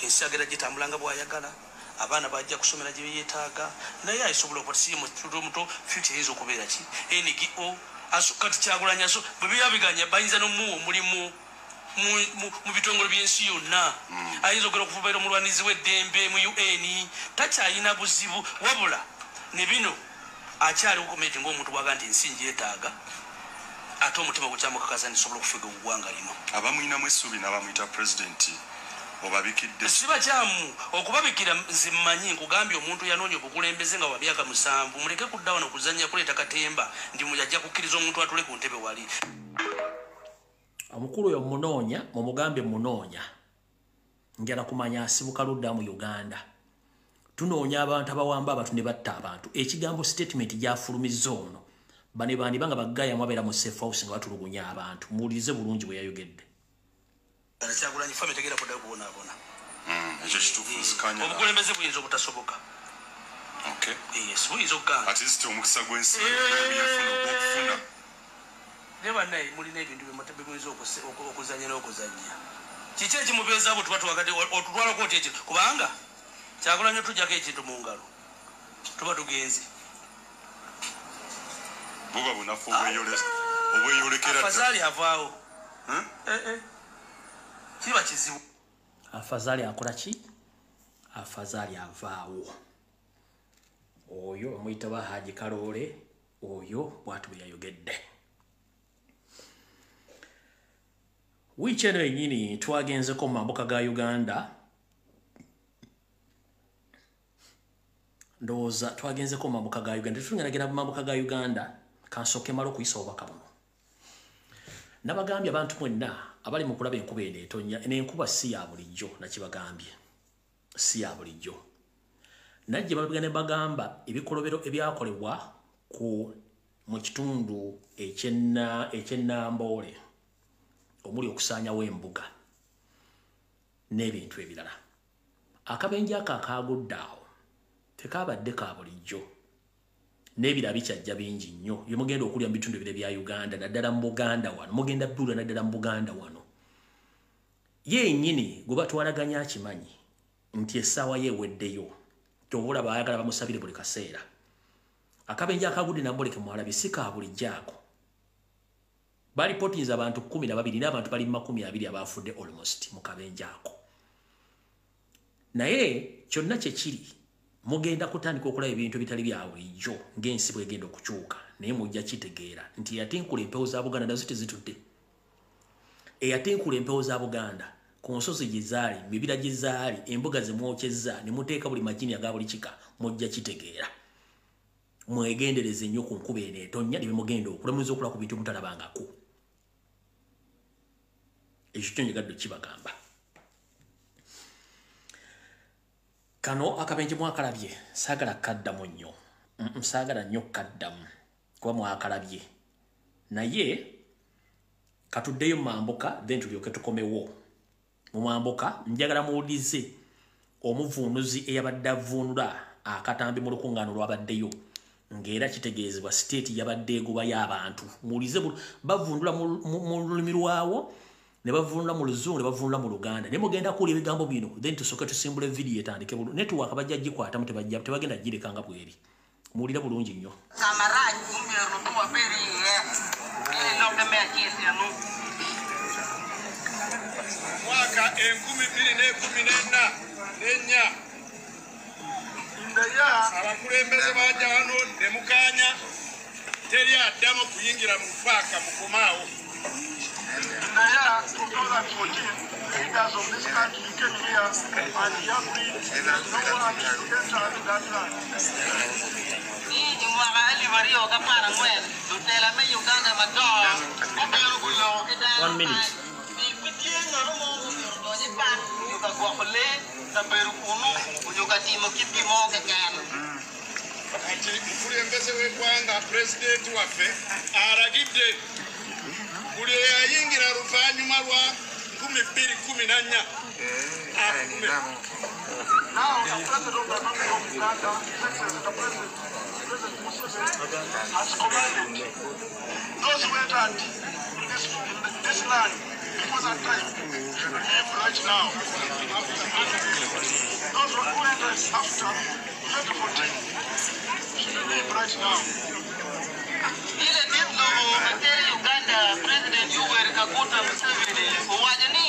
ensi agenda gitambula nga bw'ayagala, abaana bajja kusomera gye beyeetaaga, naye asobola okuba si muto, future eyinza okubeera ki NGO. Kati Kyagulanyi aso bwe biba biganya bayinza n'omuwa omulimu mu bitongole by'ensi yonna, ayinza okugenda okufubaira omulwanizi w'eddembe mu UN, takyalina buzibu. Wabula ne bino akyali committed ng'omuntu bwaga nti ensi ngyetaaga, ate omutima gukyamukakasa nti sobola okufuga eggwanga lino. Abamuyinamu essuubi n'abamuyita pulezidenti obabikidde? Si bakyamu okubabikira. Nze mmanyi, nkugambye, omuntu yanoonya obukulembeze nga wa myaka 7, muleke kudda wano kuzannya kuleeta katemba nti ajja kukkiriza omuntu atule ku ntebe wali. Omukulu oyo munoonya, mumugambe munoonya, njala kumanya asibuka ludda mu Uganda. Tunoonya abantu abawamba abantu ne batta abantu. Ekigambo statement gyafulumizza ono, bane bandi banga bagayamu abeera mu safe house nga batulugunya abantu. Muwulirize bulungi bwe yayogedde. Kyagulanyi family tegenda kuddayo kubonaabona. Ekyo kituufu, nzikanya. Obukulembeze buyinza obutasoboka. Okay. Yes, buyinza okugaana. At least omukisa gw'ensi yafuna ogw'okufuna. Naye bannaye mulina ebintu bye muyinza okuzannya n'okuzannya. Kiki ekimubeezaabo? Tuba twagadde otutwalako oti ekyo, kubanga Kyagulanyi tujjako ekintu mu ngalo tuba tugenze. Buba bunafu obweyolekera ddala. Afazaali avaawo. Eh, eh. Kiba kizibu. Afazaali akola ki? Afazaali avaawo. Oyo bamuyita ba Haji Kaloole, oyo bwatu bwe yayogedde. Wiiki eno yennyini twagenzeko mu mambuka ga Uganda, ndowooza twagenzeko mu mambuka ga Uganda. Tetugenagenda mu mambuka ga Uganda, kansooke mala okuyisa obubaka buno. Nabagambye abantu mwenna abali mu kulaba enkuba eno etonnya, eno enkuba si ya bulijjo, nakibagambye, si ya bulijjo. Najje mabega ne bagamba ebikolobero ebyakolebwa ku mu kitundu ekyennamboole omuli okusaanyawo embuga n'ebintu ebirala. Akabenje ako akaagudde awo tekabadde ka bulijjo, n'ebirala bikyajja bingi nnyo byemugenda okulya mu bitundu ebire bya Uganda, naddala mu Buganda wano mugenda bbulwa, naddala mu Buganda wano. Ye yennyini gwe batwalaganya akimanyi nti essaawa ye eweddeyo, kyova olaba ayagala bamusabire buli kaseera. Akabenje akagudde Namboleke mwalabye si ka bulijjo ako. Balipotinza abantu 12 n'abantu bali mu 20 abafudde almost mu kabenje ako. Naye kyonna kye kiri, mugenda kutandika okulaba ebintu ebitali bya bulijjo ng'ensi bwegenda okukyuka, naye mujja kitegeera nti eyatinkula empewo za Buganda nazo tezitudde. Eyatinkula empewo za Buganda ku nsozi gye zaali, mibira gye zaali, embuga ze mwokyezza ne muteeka buli majini aga buli kika, mujja kitegeera. Mwegendereze nnyo ku nkuba eno etonnya ne bemugenda okula, muyinza okula ku bintu mutalabangako. Ekyo kyo njagadde kibagamba. Kano akabenje mwakalabye, saagala kaddamu nnyo. Saagala nnyo kaddamu kuba mwakalabye, naye katuddeyo mu mambuka then tulyoke tukomewo mu mambuka. Njagala muwulize omuvuunuzi eyabadde avvuunula akatambi mu lukuŋŋaano lwabaddeyo, ng'era kitegeezebwa state yabadde egobayo abantu. Muwulize bavvuunula mu lulimi lwawo, ne bavvuunula mu Luzungu, ne bavvuunula mu Luganda, naye mugenda kuwulira ebigambo bino. Then tusooke tusimbule vidiyo etandike. Network bajja gikwatamu, tebajja tebagenda gireka nga bweri. Muwulire bulungi nnyo. Kamaraj, umiero tu waberi ye. Ile nok me 2014 nenya abakulembeze bajja wano ne mukanya teri addamu kuyingira mu paaka mukomaawo. In the year 2014, leaders of this country came here and he agreed that no one should enter that land. 1 minute. Kati mukulembeze w'eggwanga pulezidenti waffe alagidde buli eyayingira luvannyuma lwa 2014 akume. Now the President of the Republic of Uganda, His Excellency the President Museveni, has commanded those who entered in this land before that time should leave right now. Those who entered after 2014 should leave right now. Ile diplomo materi Uganda President Yoweri Kaguta Museveni owacho ni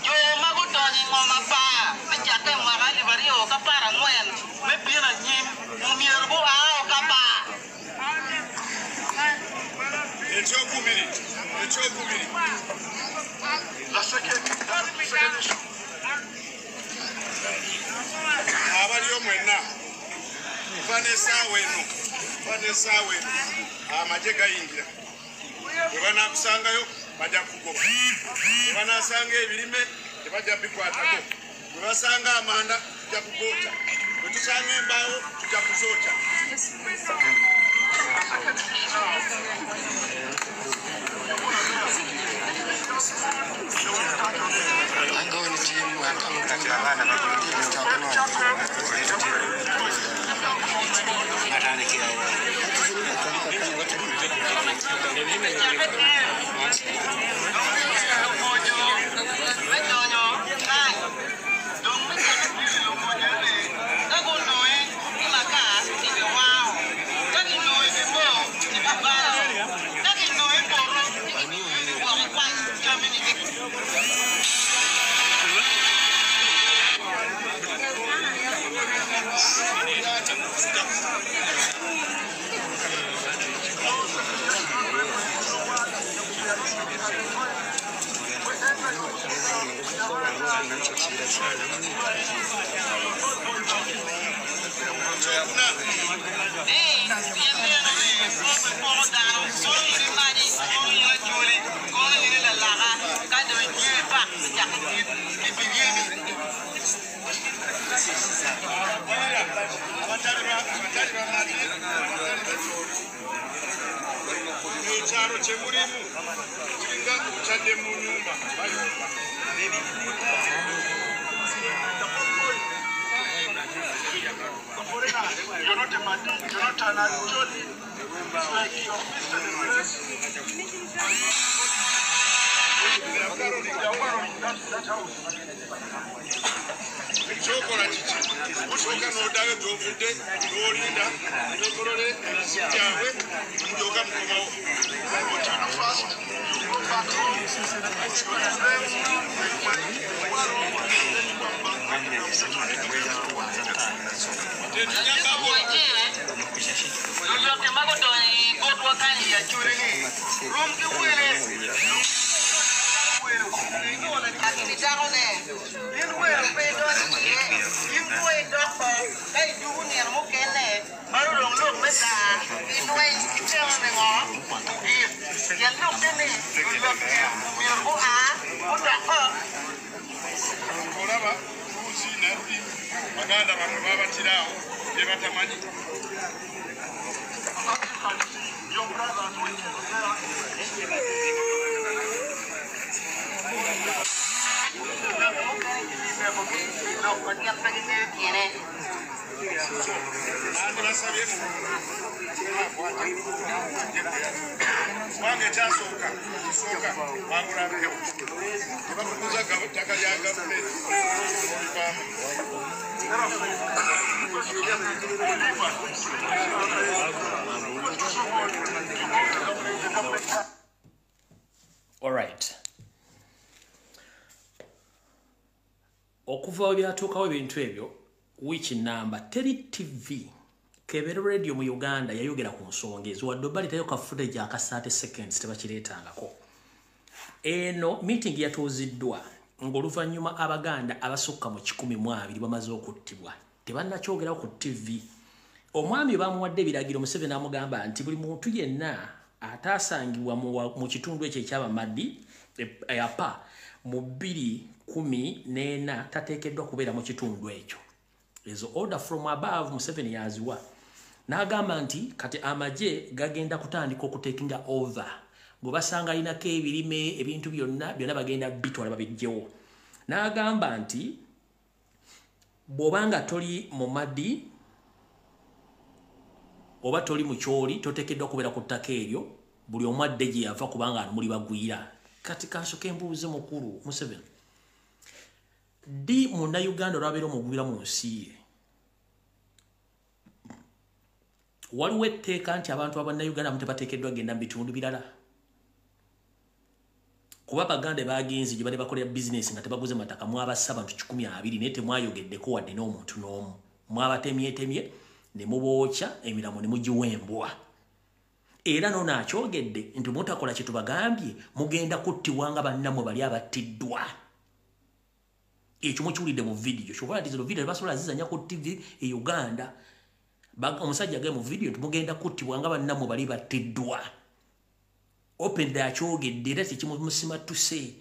jo magutonyi ng'oma pa mechake mwaka alif ariyo gapar ang'wen mebiro nyim omiero bo ao kapa. Ekyokubiri The second issue. Abaliyo mwenna kuva n'essaawa eno amagye gayingira bwe banaakusangayo bajja kugoba, bwe banaasanga ebirime tebajja bikwatako, bwe basanga amanda tujja kugookya, bwe tusanga embaawo tujja kuzookya. Ekyalo kye mulimu kiringa okyadde mu nnyumba bayomba. You're not a Madi, you're not an Acholi. It's like you're Mr. the place. They are quarreling that house. Ekyokola kiki? Osooka n'oddayo gy'ovudde n'olinda n'okolole ebizibu byabwe mulyoka mukomawo. What you do first, you go back home, you them, you quarrel, then you come back. Olaba luuzi naluli baganda bamwe babatiraawo bye batamanyi. Your brothers were killed there. Kubanga ekyasooka kisooka bagula mpewo tebakuguza ttaka lya gavumenti olivaamu. All right. Okuva we byatuukawo ebintu ebyo wiiki namba, teri TV kebere radio mu Uganda yayogera ku nsonga ezo, wadde baletayo ka footage aka 30 seconds, tebakireetangako. Eno meeting yatuuziddwa ng'oluvannyuma Abaganda abasukka mu 120 bamaze okuttibwa, tebannakyogerawo ku TV. Omwami bamuwadde ebiragiro, Museveni amugamba nti buli muntu yenna ataasangibwa mu kitundu ekyo ekyabamadi apa mu 2014 tateekeddwa kubeera mu kitundu ekyo. Ezo order from above Museveni yaziwa, n'agamba nti kati amagye gagenda kutandika okutakinga over, bwe basanga alinako ebirime, ebintu byonna byonna bagenda bitwala babijjewo. N'agamba nti bw'obanga toli mu madi oba toli mu kyoli, toteekeddwa kubeera ku ttaka eryo, buli omu adde gye yava kubanga ano muli bagwira. Kati kansooke mbuuze mukulu Museveni, ddi Munnayuganda olwabeera omugwira mu nsi ye? Waliwo etteeka nti abantu abannayuganda abamu tebateekeddwa genda mu bitundu birala? Kuba Baganda bagenze gye bali bakolera bizinesi nga tebaguze mataka, mwabassa abantu 120, naye temwayogeddeko wadde n'omuntu n'omu. Mwabatemyetemye ne mubookya emiramu ne mugiwa embwa. Era noono akyogedde nti mutakola kye tubagambye mugenda kuttibwa nga bannammwe bali abattiddwa. Ekyo mukiwulidde mu vidiyo. Kyova nti zino vidiyo tebasobola zizannya ku TV e Uganda. Omusajja agambye mu vidiyo nti mugenda kuttibwa nga bannammwe bali battiddwa. Open akyogedde era tekimusimattuse,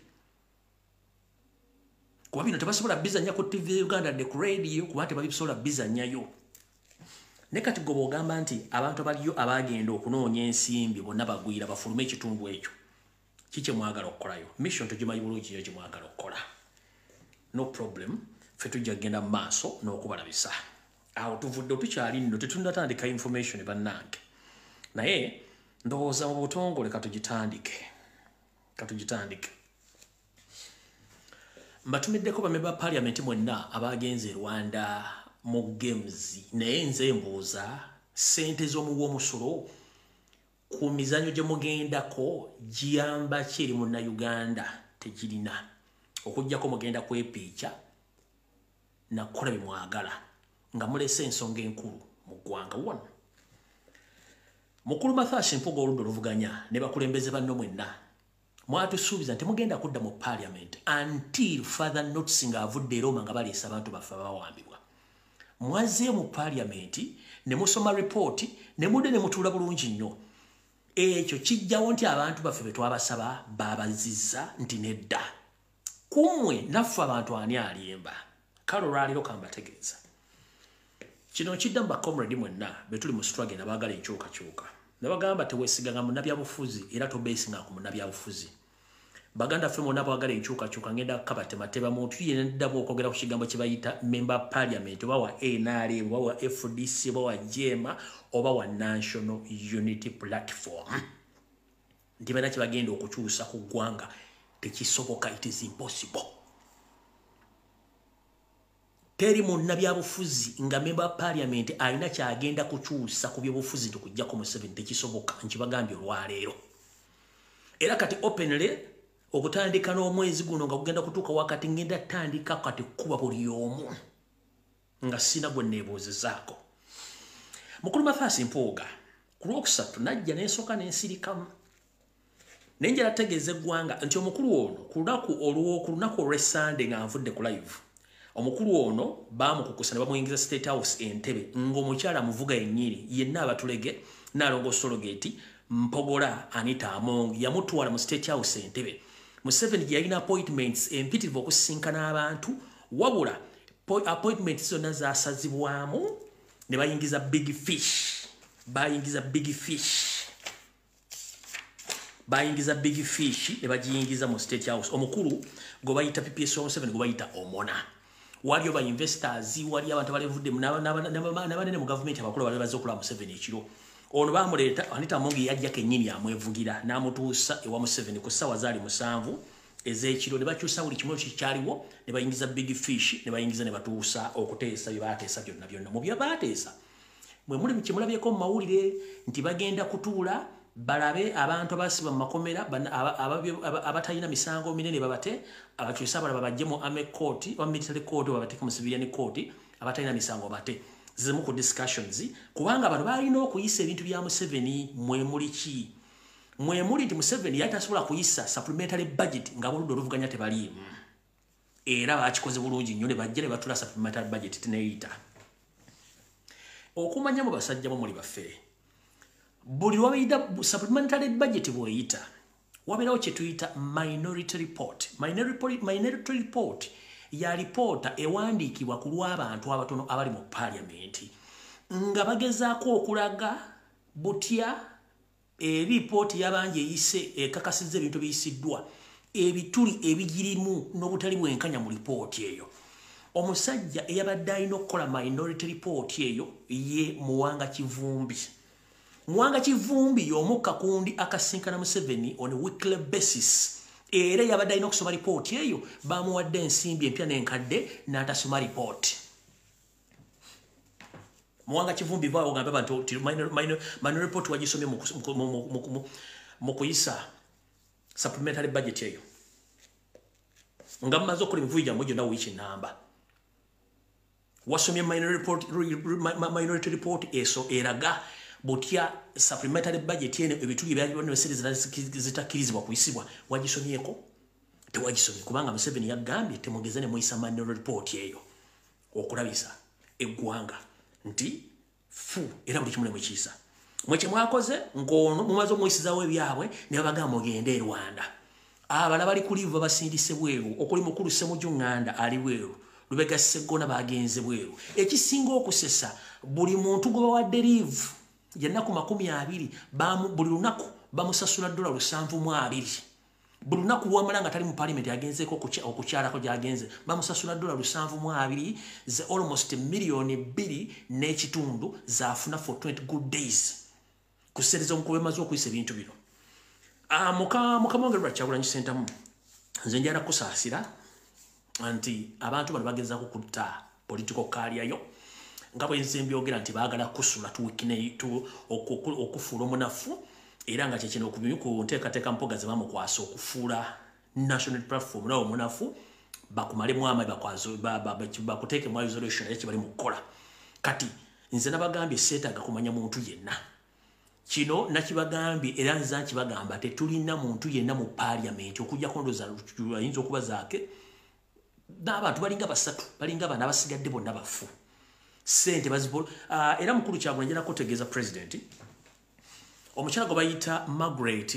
kuba bino tebasobola bizannya ku TV e Uganda ne ku radio, kuba tebabisobola bizannyayo. Ne kati gwe bw'ogamba nti abantu abaliyo abagenda okunoonya ensimbi bonna bagwira, bafulume ekitundu ekyo, ki kye mwagala okukolayo? Mission togimanyi bulungi yo gye mwagala okukola. No problem, ffe tujja kugenda mu maaso n'okubalabisa. Awo tuvudde, tukyali nno tetunnatandika information bannange, naye ndowooza mu butongole katugitandike, katugitandike. Mbatumiddeko bamemba ba parliament mwenna abagenze e Rwanda mu games, naye nze mbuuza, ssente z'omuwa omusolo ku mizannyo gye mugendako giyamba ki eri Munnayuganda? Tegirina, okuggyako mugenda kwepiica nakukola bye mwagala nga mulese ensonga enkulu mu ggwanga. Wano mukulu Mathias Mpuuga, oludda oluvuganya ne bakulembeze banno mwenna mwatusuubiza nti mugenda kudda mu parliament until further notice ng'avudde e Roma nga baleesa abantu baffe abawambibwa. Mwazzeeyo mu parliament ne musoma ripooti ne mudde ne mutuula bulungi nnyo. Ekyo kijjawo nti abantu baffe be twabasaba babazizza nti nedda kummwe naffe abantu ani alimba? Kale olwaleero kambategeeza kino kidda mu bacomrade mwenna be tuli mu struggle nabaagala enkyukakyuka. Nabagamba teweesiganga munnabyabufuzi era tobeesinga ku munnabyabufuzi. Baganda ffe mwonna baagala enkyukakyuka, ngenda kabatemateba muntu yenna ddamu okwogera ku kigambo kye bayita member parliament, oba wa NRM, oba wa FDC, oba wa JEEMA, oba wa National Unity Platform, nti balina kye bagenda okukyusa ku ggwanga. Tekisoboka, it is impossible. Teri munnabyabufuzi nga member parliament alina kyagenda kukyusa ku byobufuzi nti okuggyako Museveni. Tekisoboka, nkibagambye olwaleero. Era kati openly, okutandika n'omwezi guno nga gugenda kutuuka wakati, ngenda tandika kati kuba buli omu nga sina gwe neebuuzizaako. Mukulu Mathias Mpuuga, ku Lwokusatu najja n'ensooka n'ensirikamu, naye njala tegeeza eggwanga nti omukulu ono ku lunaku olwo, ku lunaku olw'Essande nga nvudde ku live, omukulu ono baamukukusa ne bamuyingiza State House Entebe ng'omukyala muvuga yennyini yenna abatulege Naalongo Sologeti Mpogola Anita Among yamutwala mu State House Entebe. Museveni gye yalina appointments empitirivu okusinkana abantu, wabula appointments zonna zasazibwamu ne bayingiza big fish, bayingiza big fish, bayingiza big fish ne bagiyingiza mu State House. Omukulu gwe bayita PPS wa Museveni gwe bayita Omona. Waliyo ba investors, wali abantu abalevudde n'abanene mu gavumenti abakulu bali bazze okulaba Museveni ekiro. Ono bamuleeta, Anita Among yajja kennyini amwevugira n'amutuusa ewa Museveni ku ssaawa zaali 7 ez'ekiro, ne bakyusa buli kimu kikyaliwo ne bayingiza big fish, ne bayingiza ne batuusa okuteesa bye baateesa byonna byonna. Mu bye baateesa mwe muli kyemulabyeko mu mawulire nti bagenda kutuula. Balabe abantu abasibwa mu makomera abatalina misango minene babate, abakyusa abalala babajje mu army court oba military court babateeke mu civilian court, abatalina misango bate. Zimu ku discussions kubanga bano balina okuyisa ebintu bya Museveni. Mwe muli ki? Mwe muli nti Museveni yali tasobola kuyisa supplementary budget nga aboludda oluvuganya tebaliimu, era bakikoze bulungi nnyo ne bajja ne batula supplementary budget tineyita. Okumanya mu basajja bo muli bafere, buli lwabayita supplementary budget bweyita wabeerawo kye tuyita minority report. Minority report ya lipoota ewandiikibwa ku lw'abantu abatono abali mu parliament nga bagezaako okulaga butya eripooti y'abangi eyise ekakasizza ebintu biyisiddwa, ebituli ebigirimu n'obutali bwenkanya mu lipooti eyo. Omusajja eyabadde alina okukola minority report eyo ye Muwanga Kivumbi. Muwanga Kivumbi y'omu kakundi akasinkana Museveni on a weekly basis, era yabadde alina okusoma lipooti eyo. Bamuwadde ensimbi empya n'enkadde n'atasoma lipooti. Muwanga Kivumbi, vaawo ogambe abantu nti minor report wagisomye mu kuyisa supplementary budget eyo nga mumaze okukola emivuyo gyammwe gyonna wiiki namba. Wasomye minority report eso eraga butya supplementary budget eno ebituli ebyalibwa zitakkirizibwa kuyisibwa? Wagisomyeko? Tewagisomye, kubanga Museveni yagambye temugeze ne muyisa minority report eyo okulabisa eggwanga nti fu era buli kimu ne mukiyisa. Mwe kye mwakoze ng'ono mumaze omuyisizaawo ebyabwe ne babagamba mugende e Rwanda. Abala bali ku leave basindise bweru, okuli mukulu Ssemujju Nganda ali bweru, Lubega Sseggona bagenze bweru. Ekisinga okusesa, buli muntu gwe bawadde leave yennaku 20, buli lunaku bamusasula $72. Buli lunaku lwamala nga tali mu parliament agenzeeko okukyalako gy'agenze bamusasula $72, ze almost 2.5 miliyoni z'afuna for 20 good days kuseereza omukuba emaze okuyisa ebintu bino. Ah, mukama wange Robert Kyagulanyi Ssentamu, nze njala kusaasira nti abantu bano bagezaako kutta political career yo, nga bwe nze mbyogera nti baagala kusula okufuula omunafu, era nga kyekino ku nteekateeka mpoga ze bamukwasa okufuula National Platform nawe omunafu, bakumalemu amaanyi, bakuteekemu isolation. Era kye bali mu kukola kati nze nabagambye seetaaga kumanya muntu yenna. Kino nakibagambye era nza nkibagamba, tetulina muntu yenna mu parliament okujjako ndoza ayinza okuba zaake n'abantu balinga basatu, balinga bana, abasigadde bonna bafu sente bazibo. Era mukulu Kyagulanyi, njala kutegeeza president, omukyala gwe bayita Margaret,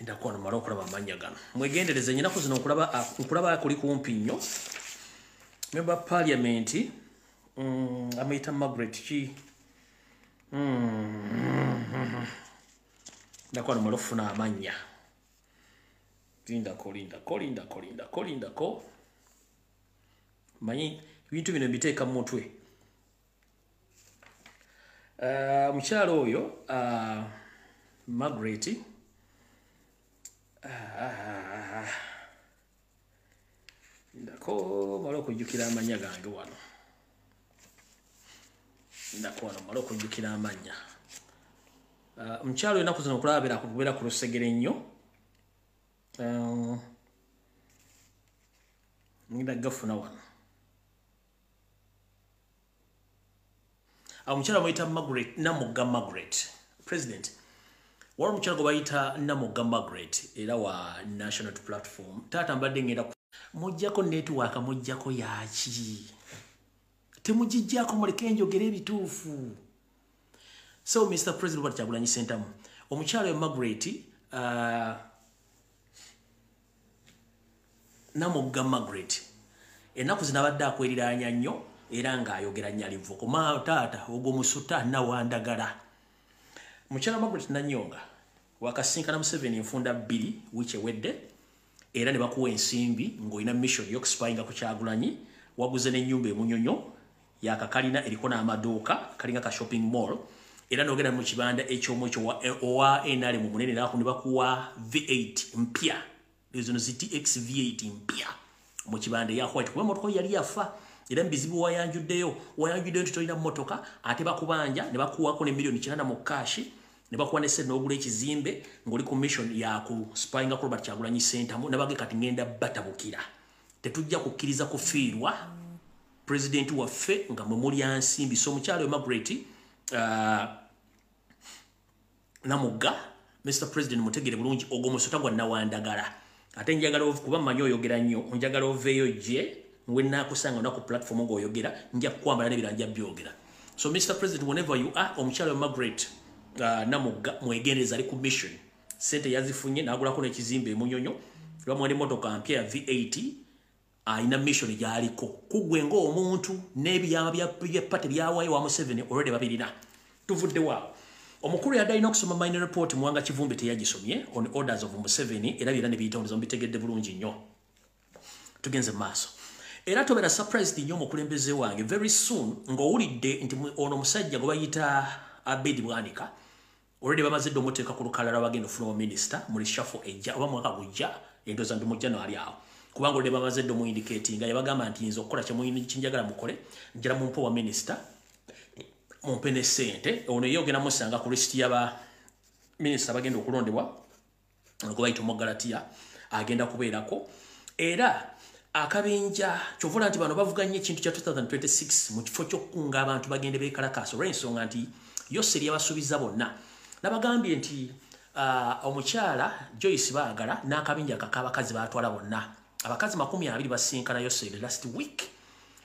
ndakuwano mala okulaba amannya gano, mwegendereze ennaku zino nkulaba kuli kumpi nnyo. Member parliament amuyita Margaret ki? Ndakuwano mala okufuna amannya. Lindako, lindako, lindako, lindako, lindako. Manyi ebintu bino mbiteeka mu mutwe. Omukyala oyo Margaret, ndako mala okujjukira amannya gange wano, ndako wano mala okujjukira amannya. Omukyala oyo ennaku zino nkulaba kubeera ku lusegere nnyo. Ngenda gafuna wano. Omukyala bamuyita Margaret Namugga Margaret. President, waliwo omukyala gwe bayita Namugga Margaret era wa National Platform. Taata, mbadde ngenda mujjako network, mujjako yaki? Temugijjako, muleke njogere ebituufu. So Mr President Robert Kyagulanyi Ssentamu, omukyala oyo Margaret Namugga Margaret ennaku zino abadde akweriraanya nnyo era ng'ayogera nyalivu kuma taata ogwo musuta nawandagala. Mukyala Margaret Nanyonga, wakasinkana Museveni enfunda 2 wiiki ewedde era ne bakuwa ensimbi ng'olina mission y'okuspyinga ku Kyagulanyi. Waguze n'ennyumba emunyonyo yakakalina eriko n'amaduuka kalinga ka shopping mall, era n'ogenda mu kibanda ekyomu ekyo owa NRM munene naku ne bakuwa V8 mpya, zino zi TX V8 mpya mu kibanda eya white, kuba emotoka yali yafa. Era mbizibu wayanjuddeyo nti tolina mmotoka, ate bakubanja ne bakuwaako ne miliyoni 8 mu cash, ne bakuwa ne sente n'ogula ekizimbe ng'oli ku mission ya ku spyinga ku Robert Kyagulanyi Ssentamu. Nabage kati ngenda batabukira, tetujja kukkiriza kufiirwa pulezidenti waffe nga mwe mulya nsimbi. So omukyala Margaret Namugga, Mr President, mutegere bulungi, ogwo musota gwa nawandagala. Ate njagala, kuba mmanyi oyogera nnyo, njagala oveeyo gye we naakusanga na ku platform ng'oyogera, nja kukwambala n'ebirala nja byogera. So Mr President, whenever you are, omukyala Margaret Namugga mwegendereza, ali ku mission. Sente yazifunye n'agulako n'ekizimbe emunyonyo, lwamwenda emmotoka mpya ya V8. Alina mission gy'aliko kugwe ng'omuntu n'ebiyama bya party byawayo wa Museveni already babirina. Tuvudde waawo. Omukulu yadde alina okusoma minority report, Muwanga Kivumbi, teyagisomye on orders of Museveni, era byera ne biyitondeza. Mubitegedde bulungi nnyo. Tugenze mu maaso. Era tobeera surprised nnyo, omukulembeze wange, very soon ng'owulidde nti ono omusajja gwe bayita Abedi Bwanika already bamaze dde omuteeka ku lukalala bagenda ofuna omuminisita mu reshuffle ejja oba mwaka gujja, endowooza ndi mu January awo, kubanga already bamaze dde omuindicatinga. Yabagamba nti nze okukola kyenjagala mukole, njala mumpe wa minisita, mumpe ne ssente. Ono ye ogenda musanga ku lisiti y'aba minisita bagenda okulondebwa gwe bayita Omugalatiya, agenda kubeerako. Era akabinja kyovula nti bano bavuganya ekintu kya 2026 mu kifo ky'okukunga abantu bagende beekalakaasa, olw'ensonga nti Yoseri yabasuubiza bonna. Nabagambye nti omukyala Joyce Baagala n'akabinja kak'abakazi batwala bonna, abakazi 20 basinkana Yoseri last week,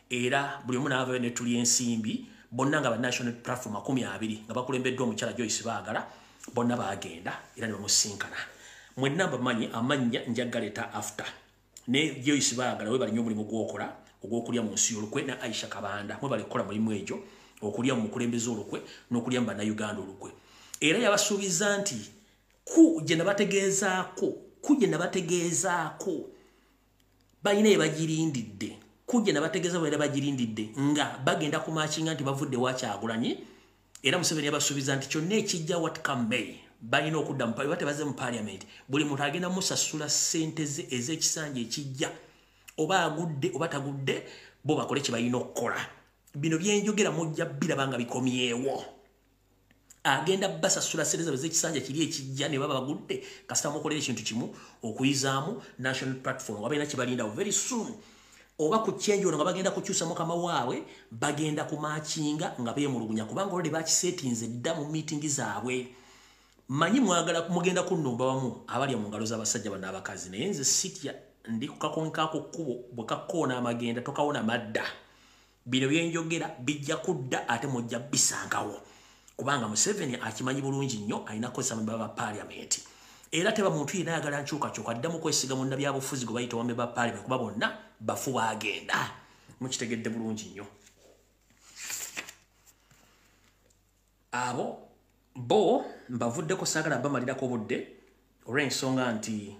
era buli omu n'avayo ne tulya ensimbi bonna nga ba National Platform 20 nga bakulembeddwa omukyala Joyce Baagala. Bonna bagenda era ne bamusinkana. Mwenna mbamanyi amannya, njagaleeta after. Ne Joyce Baagala, webali nnyo omulimu gwokola ogw'okulya mu nsi olukwe, ne Aisha Kabanda, mwebali kukola mulimu egyo okulya mu mukulembeze olukwe n'okulya mu Bannayuganda olukwe. Era yabasuubiza nti ku gye nabategeezaako, ku gye nabategeezaako balina ebagirindidde, ku gye nabategeeza baera bagirindidde nga bagenda kumakinga nti bavudde wa Kyagulanyi. Era Museveni yabasuubiza nti kyonna ekijja, what come may, balina okudda oba tebaze mu parliament, buli muntu agenda musasula ssente ze ez'ekisanja ekijja, oba agudde oba tagudde, bo bakole kye balina okukola. Bino byenjogera mujja biraba nga bikomyewo. Agenda basasula ssente zaabwe ez'ekisanja kiri ekijja ne baba bagudde, kasita mukolera ekintu kimu, okuyizaamu National Platform. Nga balina kyebalindawo very soon, oba ku kyenjolo nga bagenda kukyusa mukama waabwe, bagenda kumakinga nga beemulugunya, kubanga olwo bakisetinze dda mu miitingi zaabwe. Manyi mwagala mugenda kunnumba wamu abalya mu ngalo z'abasajja bano abakazi, naye nze sitya. Ndi kukakonkaako kkubo, bwe kakkoona amagenda tokawona madda. Bino byenjogera bijja kudda, ate mujja bisangawo, kubanga Museveni akimanyi bulungi nnyo alina kukozesa memba ba parliament. Era teba muntu yenna ayagala nkyukakyuka addamu kwesiga munnabyabufuzi gwe bayita wambe ba parliament, kuba bonna bafu baagenda. Mukitegedde bulungi nnyo. Abo bo mbavuddeko, saagala bamalirako obudde, olw'ensonga nti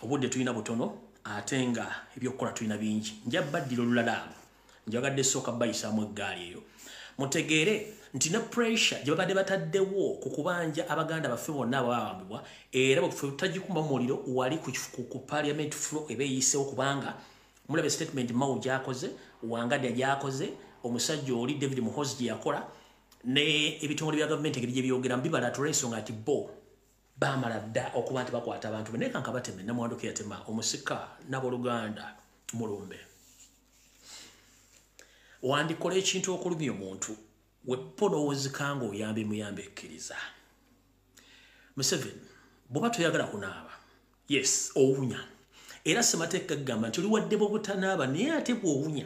obudde tulina butono ate nga ebyokukola tulina bingi. Nja baddira olulala. Abo njagadde sooka bayisaamu eggaali eyo, mutegeere nti ne pressure gye babadde bataddewo ku kubanja abaganda baffe bonna ababambibwa, era bwe tagikuma muliro wali ku parliament floor eba eyiseewo, kubanga mulaba statement Mao gyakoze, Wangadya gyakoze, omusajja oli David Muhozi gye yakola, ne ebitongole bya gavumenti engeri gye byogera bibala olw'ensonga nti bo baamala dda okuba nti bakwata abantu. Naye kanka bateme namwanduka yatema omusika n'abooluganda mulumbe. Wandikola ekintu okulumya omuntu weppo n'owozika ng'oyambe muyambe ekkiriza. Museveni, bw'oba toyagala kunaaba, yes, owunya. Era ssemateeka gamba nti oli wadde bw'obutanaaba, naye ate bw'owunya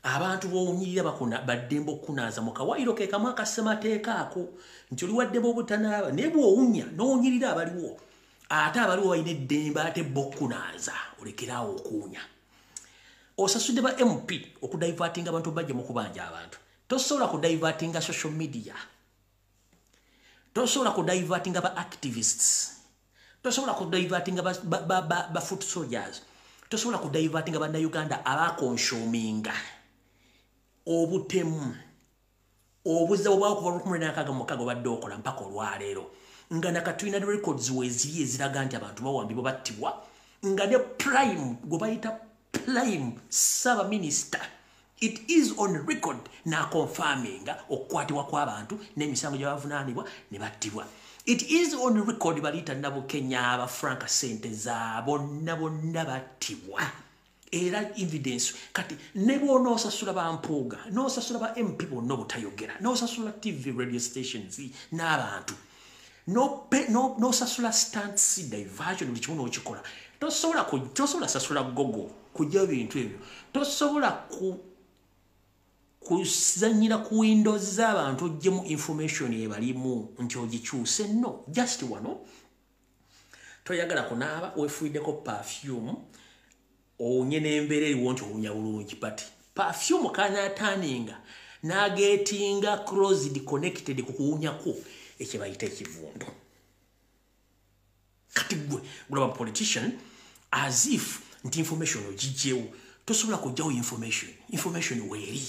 abantu b'owunyirira bakuna baddembe okukunaaza mu kawaayiro ke kamu aka ssemateeka ako, nti oli wadde bw'obutanaaba, naye bw'owunya n'owunyirira abaliwo, ate abaliwo balina eddembe ate bo okukunaaza olekeraawo okuwunya. Osasudde ba MP okudivertinga abantu bajja mu kubanja abantu. Tosobola kudivertinga social media, tosobola kudivertinga ba activists, tosobola kudivertinga ba foot soldiers, tosobola kudivertinga bannayuganda abaconsuminga obutemu obuzza bwebwawo kuva 1966 obadde okola mpaka olwaleero, nga nakatulina records weeziri eziraga nti abantu bawambibwa, battibwa, nga ne prime gwe bayita prime ssaabaminisita. It is on record n'akonfaminga okukwatibwa kw'abantu n'emisango gye bavunaanibwa ne battibwa. It is on record Baliita Nabukenya, aba Frank Senteza, bonna bonna battibwa. Era evidence kati ne bw'onoosasula ba Mpuuga, n'osasula ba MP bonna obutayogera, n'osasula TV radio stations n'abantu, n'osasula stunts, diversion, buli kimu n'okikola, tosobola sasula gogo kujja bintu ebyo, tosobola kuzannyira ku windows z'abantu oggyemu information ebalimu nti ogikyuse. No, just wano toyagala kunaaba, weefuyiddeko perfume, owunye n'embeera eriwo nti owunya bulungi, but perfume kanaataaninga n'ageetinga closed connected ku kuwunyako ekye bayita ekivundu. Kati gwe gulaba politician as if nti information ogigyewo. Tosobola kugyawo information, information weeri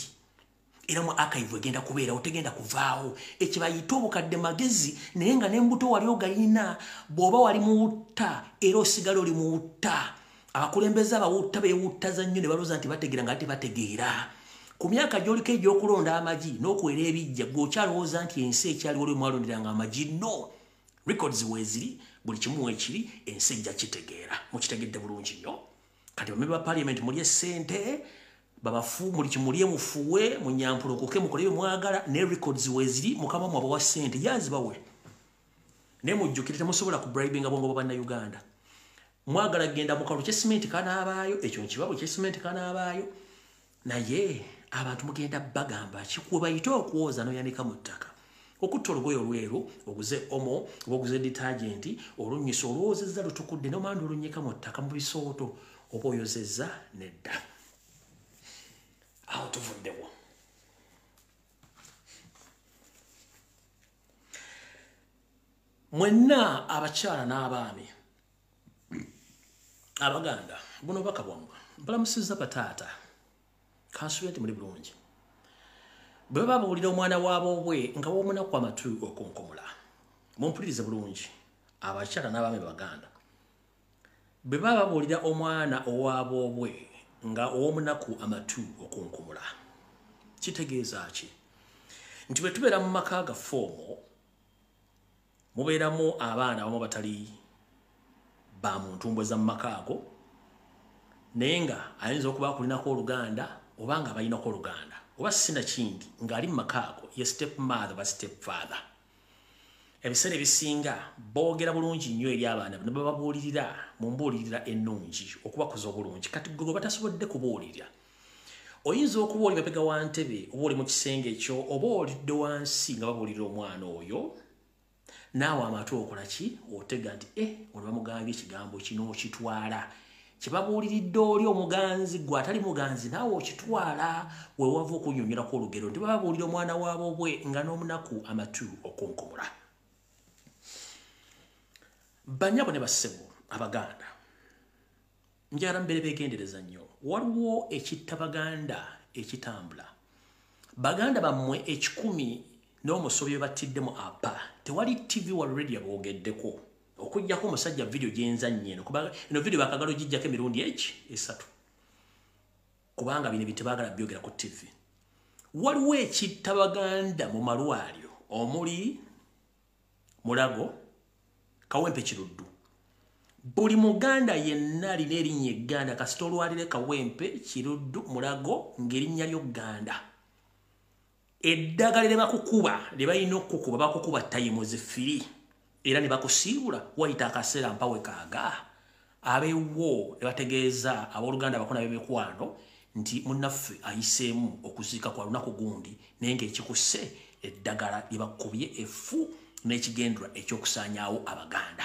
era mu archive egenda kubeerawo, tegenda kuvaawo. Ekye bayita obukadde magezi, naye nga n'embuto wali ogayina. Bw'oba wali muwutta era osigala oli muwutta. Abakulembeze abawutta beewuttaza nnyo ne balowooza nti bategeera nga tebategeera. Ku myaka gy'oliko egy'okulonda amagi n'okwera ebijja, gwe okyalowooza nti ensi ekyaliwo lwe mwalonderanga amagi. No, records weeziri, buli kimu weekiri, ensi ejja kitegeera. Mukitegedde bulungi nnyo. Kati bamemba ba parliament mulye ssente, babafu muli kimulye, mufuwe, munyampulukuke, mukole bye mwagala, ne records weeziri. Mukama mwe abawa ssente yazibawe, naye mujjukire temusobola ku bribinga bwongo bwa bannayuganda. Mwagala genda mu kalulu kyesimenti kanaabaayo, ekyo nkibabo kyesimenti kanaabaayo, naye abantu mugenda bagamba kikuwe bayite okwoza n'oyanika mu ttaka, okutta olugoye olweru, oguze omo oba oguze detergent, olunnyisa, olwozezza lutukudde, nomanda olunnyika mu ttaka mu bisooto, oba oyozezza nedda. Awo tuvuddewo. Mwenna abakyala n'abaami Abaganda, buno bubaka bwammwe. Mbalamusizza bataata, kansuubire nti muli bulungi. Bwe baba babuulira omwana waabwe nga w'omunaku amatu okunkumula, mumpulirize bulungi abakyala n'abaami Baganda. Bwe baba babuulira omwana owaboobwe nga ow'omunaku amatu okunkumula, kitegeeza ki? Nti bwe tubeera mu maka gaffe omwo mubeeramu abaana abamu batali ba mu ntumbwe za mu maka ago, naye nga ayinza okuba akulinako oluganda oba nga balinako oluganda oba sinakindi ng'ali mu maka ago ye step mother oba step father. Ebiseera ebisinga boogera bulungi nnyo eri abaana ne bababuulirira mu mbuulirira ennungi okubakuza obulungi. Kati gwe batasobodde kubuulirira, oyinza okuba oli mabega wa ntebe oba oli mu kisenge ekyo oba olidde wansi nga babuulirira omwana oyo, naawe amatu okola ki? Otega nti ono bamugambye ekigambo kino, okitwala kyebabuuliridde oli omuganzi, gwe atali muganzi naawe okitwala. Weewava okunnyonnyolako olugero nti bababuulira omwana waabwe nga n'omunaku amatu okunkumula. Bannyabo ne bassebo Abaganda, njagala mbeere beegendereza nnyo. Waliwo ekitta Baganda ekitambula. Baganda bammwe 100 n'omusobyo battidde mu apa, tewali TV wa radio boogeddeko okuggyako omusajja video gyenzannye eno, kubanga eno video bakagala ogiggyako emirundi eki 3, kubanga bino ebintu tebaagala byogera ku TV. Waliwo ekitta Baganda mu malwaliro omuli Mulago, Kawempe, Kiruddu. Buli Muganda yenna alina erinnya Egganda, kasita olwalire Kawempe, Kiruddu, Mulago ng'erinnya lyo Gganda, eddagala lye bakukuba lye balina okukuba, bakukuba tayimuzi firi era ne bakusiibula. Wayita akaseera mpawe kaaga abeewo ne bategeeza abooluganda abakona b'emikwano nti munnaffe ayiseemu okuziika kwa lunaku gundi, naye ng'ekikusse eddagala lye bakubye effu n'ekigendera ekyokusaanyaawo Abaganda.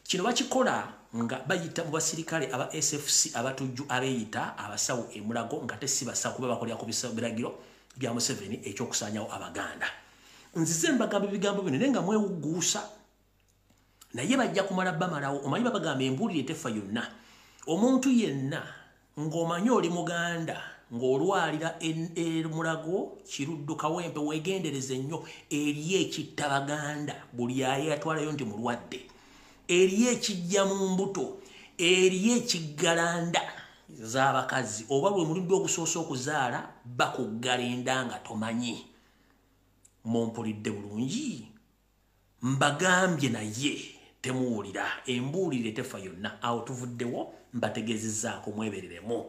Kino bakikola nga bayita mu basirikale aba SFC abatujju abeeyita abasawo e Mulago, nga tesi basawo kuba bakolera ku biragiro bya Museveni ekyokusaanyaawo Abaganda. Nzize mbagamba ebigambo bino naye nga mwewugguusa, naye bajja kumala bamalawo. Omanyi babagamba embuulire tefa yonna. Omuntu yenna ng'omanyi oli Muganda ng'olwalira Mulago, Kiruddu, Kawempe, weegendereze nnyo eri ekitta Baganda. Buli ayatwalayo nti mulwadde, eri ekijja mu mbuto, eri ekiggalanda. z'abakazi oba lwe mulundi ogusoose okuzaala bakuggala enda nga tomanyi. Mumpulidde bulungi, mbagambye naye temuwulira, embuulire tefa yonna. Awo tuvuddewo, mbategeezezzaako, mwebereremu.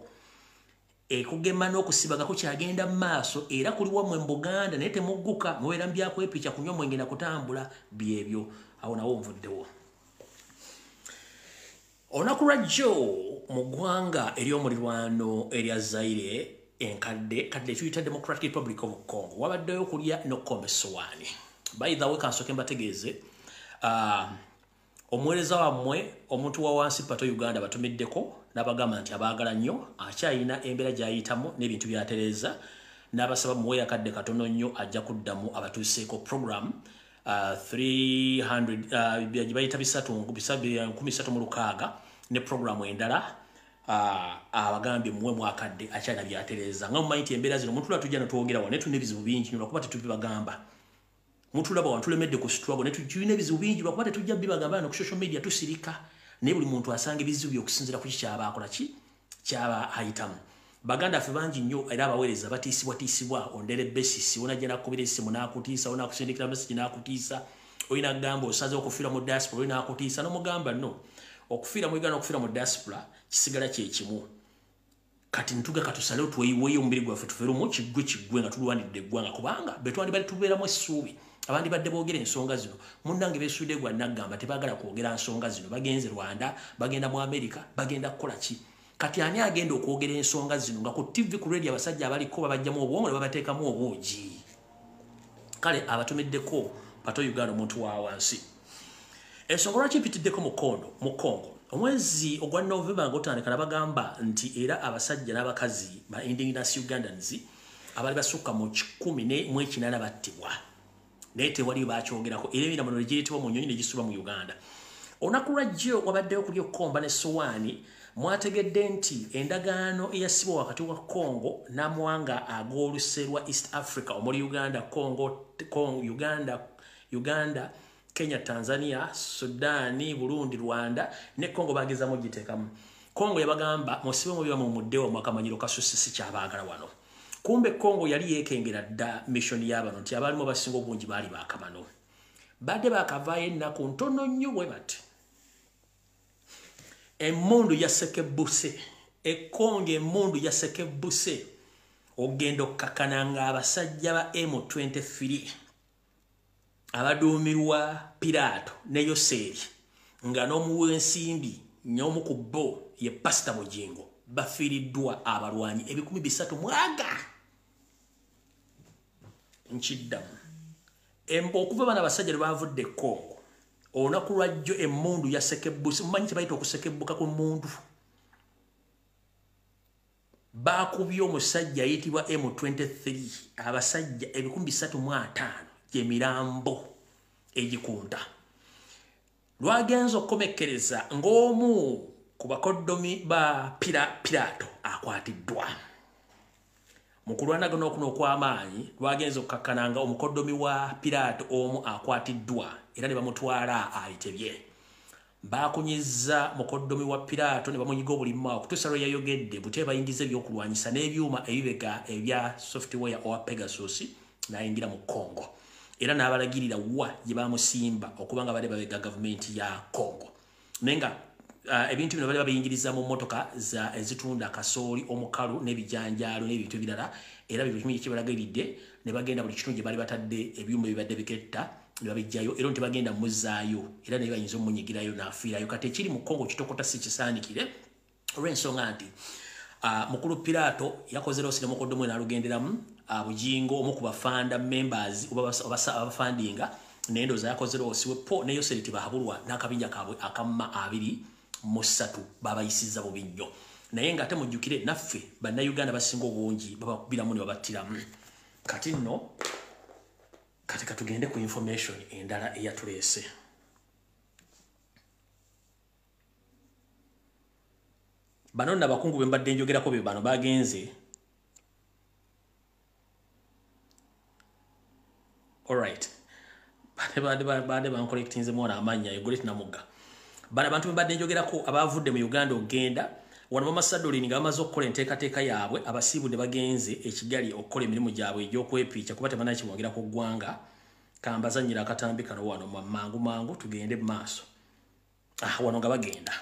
Ekugema n'okusibaga kukyagenda mu maaso era kuli wammwe mu Buganda, naye temugguka, mubeera mu byakwepicha, kunywa mwenge na kutambula, byebyo. Awo nawo nvuddewo. Olunaku lwa jjo mu ggwanga ery'omulirwano erya Zaire enkadde, kadde ekiyita Democratic Republic of Congo, wabaddeyo okulya n'okukomba essowaani. By the way, kansooke mbategeeze, omuweereza wammwe omuntu wa wansi Pato Uganda batumiddeko n'abagamba nti abaagala nnyo, akyalina embeera gy'ayitamu n'ebintu by'atereeza, n'abasaba muwe akadde katono nnyo, ajja kuddamu abatuuseeko program 300 gye bayita 336 ne program endala. Abagambye muwe mwakadde, akyalina by'atereeza. Nga mumanyi nti embeera zino mutula tujja netwogera wano, naye tulina ebizibu bingi nnyo lwakuba tetubibagamba. Mutulaba wano tulemedde ku struggle, naye tulina ebizibu bingi lwakuba tetujja bibagamba no ku social media, tusirika. Naye buli muntu asanga ebizibu bye okusinziira ku ki kyaba akola, ki kyaba ayitamu. Baganda ffe bangi nnyo era abaweereza batiisibwatiisibwa on daily basis. Onajja nakukubira essimu n'akutiisa, onakusindikira message n'akutiisa, olina kugamba osaze okufiira mu diaspora, olina akutiisa n'omugamba no, okufiira mu Uganda okufiira mu diaspora kisigala kye kimu. Kati ntuga katusalewo tweyiweeyo omubiri gwaffe tuferumu kiggwe kiggwe nga tulwanidde eggwanga, kubanga be twandibadde tubeeramu essuubi abandi badde boogera ensonga zino munnange beesudde gwa naggamba tebaagala kwogera nsonga zino, bagenze Rwanda, bagenda mu Amerika, bagenda kukola ki? Kati ani agenda okwogera ensonga zino nga ku TV, ku radio abasajja abaliko babajjamu obwongo ne babateekamu obuugi? Kale abatumiddeko Pato Uganda omuntu wa wansi. Ensonga lwaki mpitiddeko mu Congo, omwezi ogwa November ng'otandika nabagamba nti era abasajja n'abakazi ba indigenous Ugandans abali basukka mu 118 battibwa, naye tewali bakyogerako, era emirambo ne gireetebwa mu nnyonyi ne gisubwa mu Uganda. Olunaku lwa jjo wabaddeyo okulya okukomba n'essowaani. Mwategedde nti endagaano eyasibwa wakati wa Congo n'amawanga ag'oluse lwa East Africa omuli Uganda, Congo, Uganda, Kenya, Tanzania, Sudan, Burundi, Rwanda ne Congo bagezamu giteekamu. Congo yabagamba musibe mu byammwe muddewo, mwakamanyiro kasusse, si kyabaagala wano. Kumbe Congo yali yeekengera dda mission y'abano nti abaalimu abasinga obungi baali baakabano. Badde baakavaayo ennaku ntono nnyo bwe bati. Emmundu yasekebbuse, Ekongo emmundu yasekebbuse, ogenda okukakana ng'abasajja ba M23 abaduumirwa Piraato ne Yoseeri nga n'omuwa ensimbi n'omu ku bo ye Pasita Bugingo bafiiriddwa abalwanyi 300 mwaga. Nkiddamu, okuva bano abasajja lwe bavudde e Congo, olunaku lwa jjo emmundu yasekebbuse. Mumanyi kye bayita okusekebbuka ku mmundu? Baakubye omusajja ayitibwa M23 abasajja 350 gy'emirambo egikunta. Lwagenze okukomekkereza ng'omu ku bakoddomi ba Piraato akwatiddwa. Mu kulwanagana okuno okw'amaanyi lwagenze okukakkana nga omukoddomi wa Piraato omu akwatiddwa era ne bamutwala ayitebye. Baakunyizza mukoddomi wa Piraato ne bamunyiga obulima okutuusa lwe yayogedde butya bayingiza ebyokulwanyisa n'ebyuma ebibega ebya software owa Pegasus n'ayingira mu Congo. Era n'abalagirira wa gye bamusimba okuba nga badde babega gavumenti ya Congo. Naye nga ebintu bino bali babiyingiriza mu mmotoka ezitunda kasooli omukalu n'ebijanjaalo n'ebintu ebirala, era buli kimu kibalagiridde ne bagenda buli kitundu gye bali batadde ebyuma ebibadde biketta ne babijjayo, era nti bagenda muzaayo era naye bayinza omunyigirayo n'afiirayo. Kati ekiri mu Congo kitokota si kisaanikire olw'ensonga nti mukulu Piraato yakoze loosi ne mukoddomi we n'alugenderamu. Bugingo omu ku bafanda members oba abafandinga naye ndowooza yakoze loosi we po ne Yoseeri Tibahabulwa n'akabinja kaabwe akamma 23 babayisizza bubi nnyo. Naye nga ate mujjukire naffe bannayuganda basinga obungi babakubiramu ne babattiramu. Kati nno kati katugende ku information endala eyatuleese. Bano nno abakungu be mbadde njogerako be bano bagenze. Alright. Bade bankollectinze mwana amannya Goret Namugga. Bano abantu be mbadde njogerako abavudde mu Uganda ogenda Wano mama Sadolini nga bamaze okukola enteekateeka yaabwe, abasiibudde bagenze e Kigali okukola emirimu gyabwe egy'okwepiica kuba tebalina kye bongera ku ggwanga. Kambazannyira akatambi kano wano mangu mangu tugende mu maaso. Wano nga bagenda.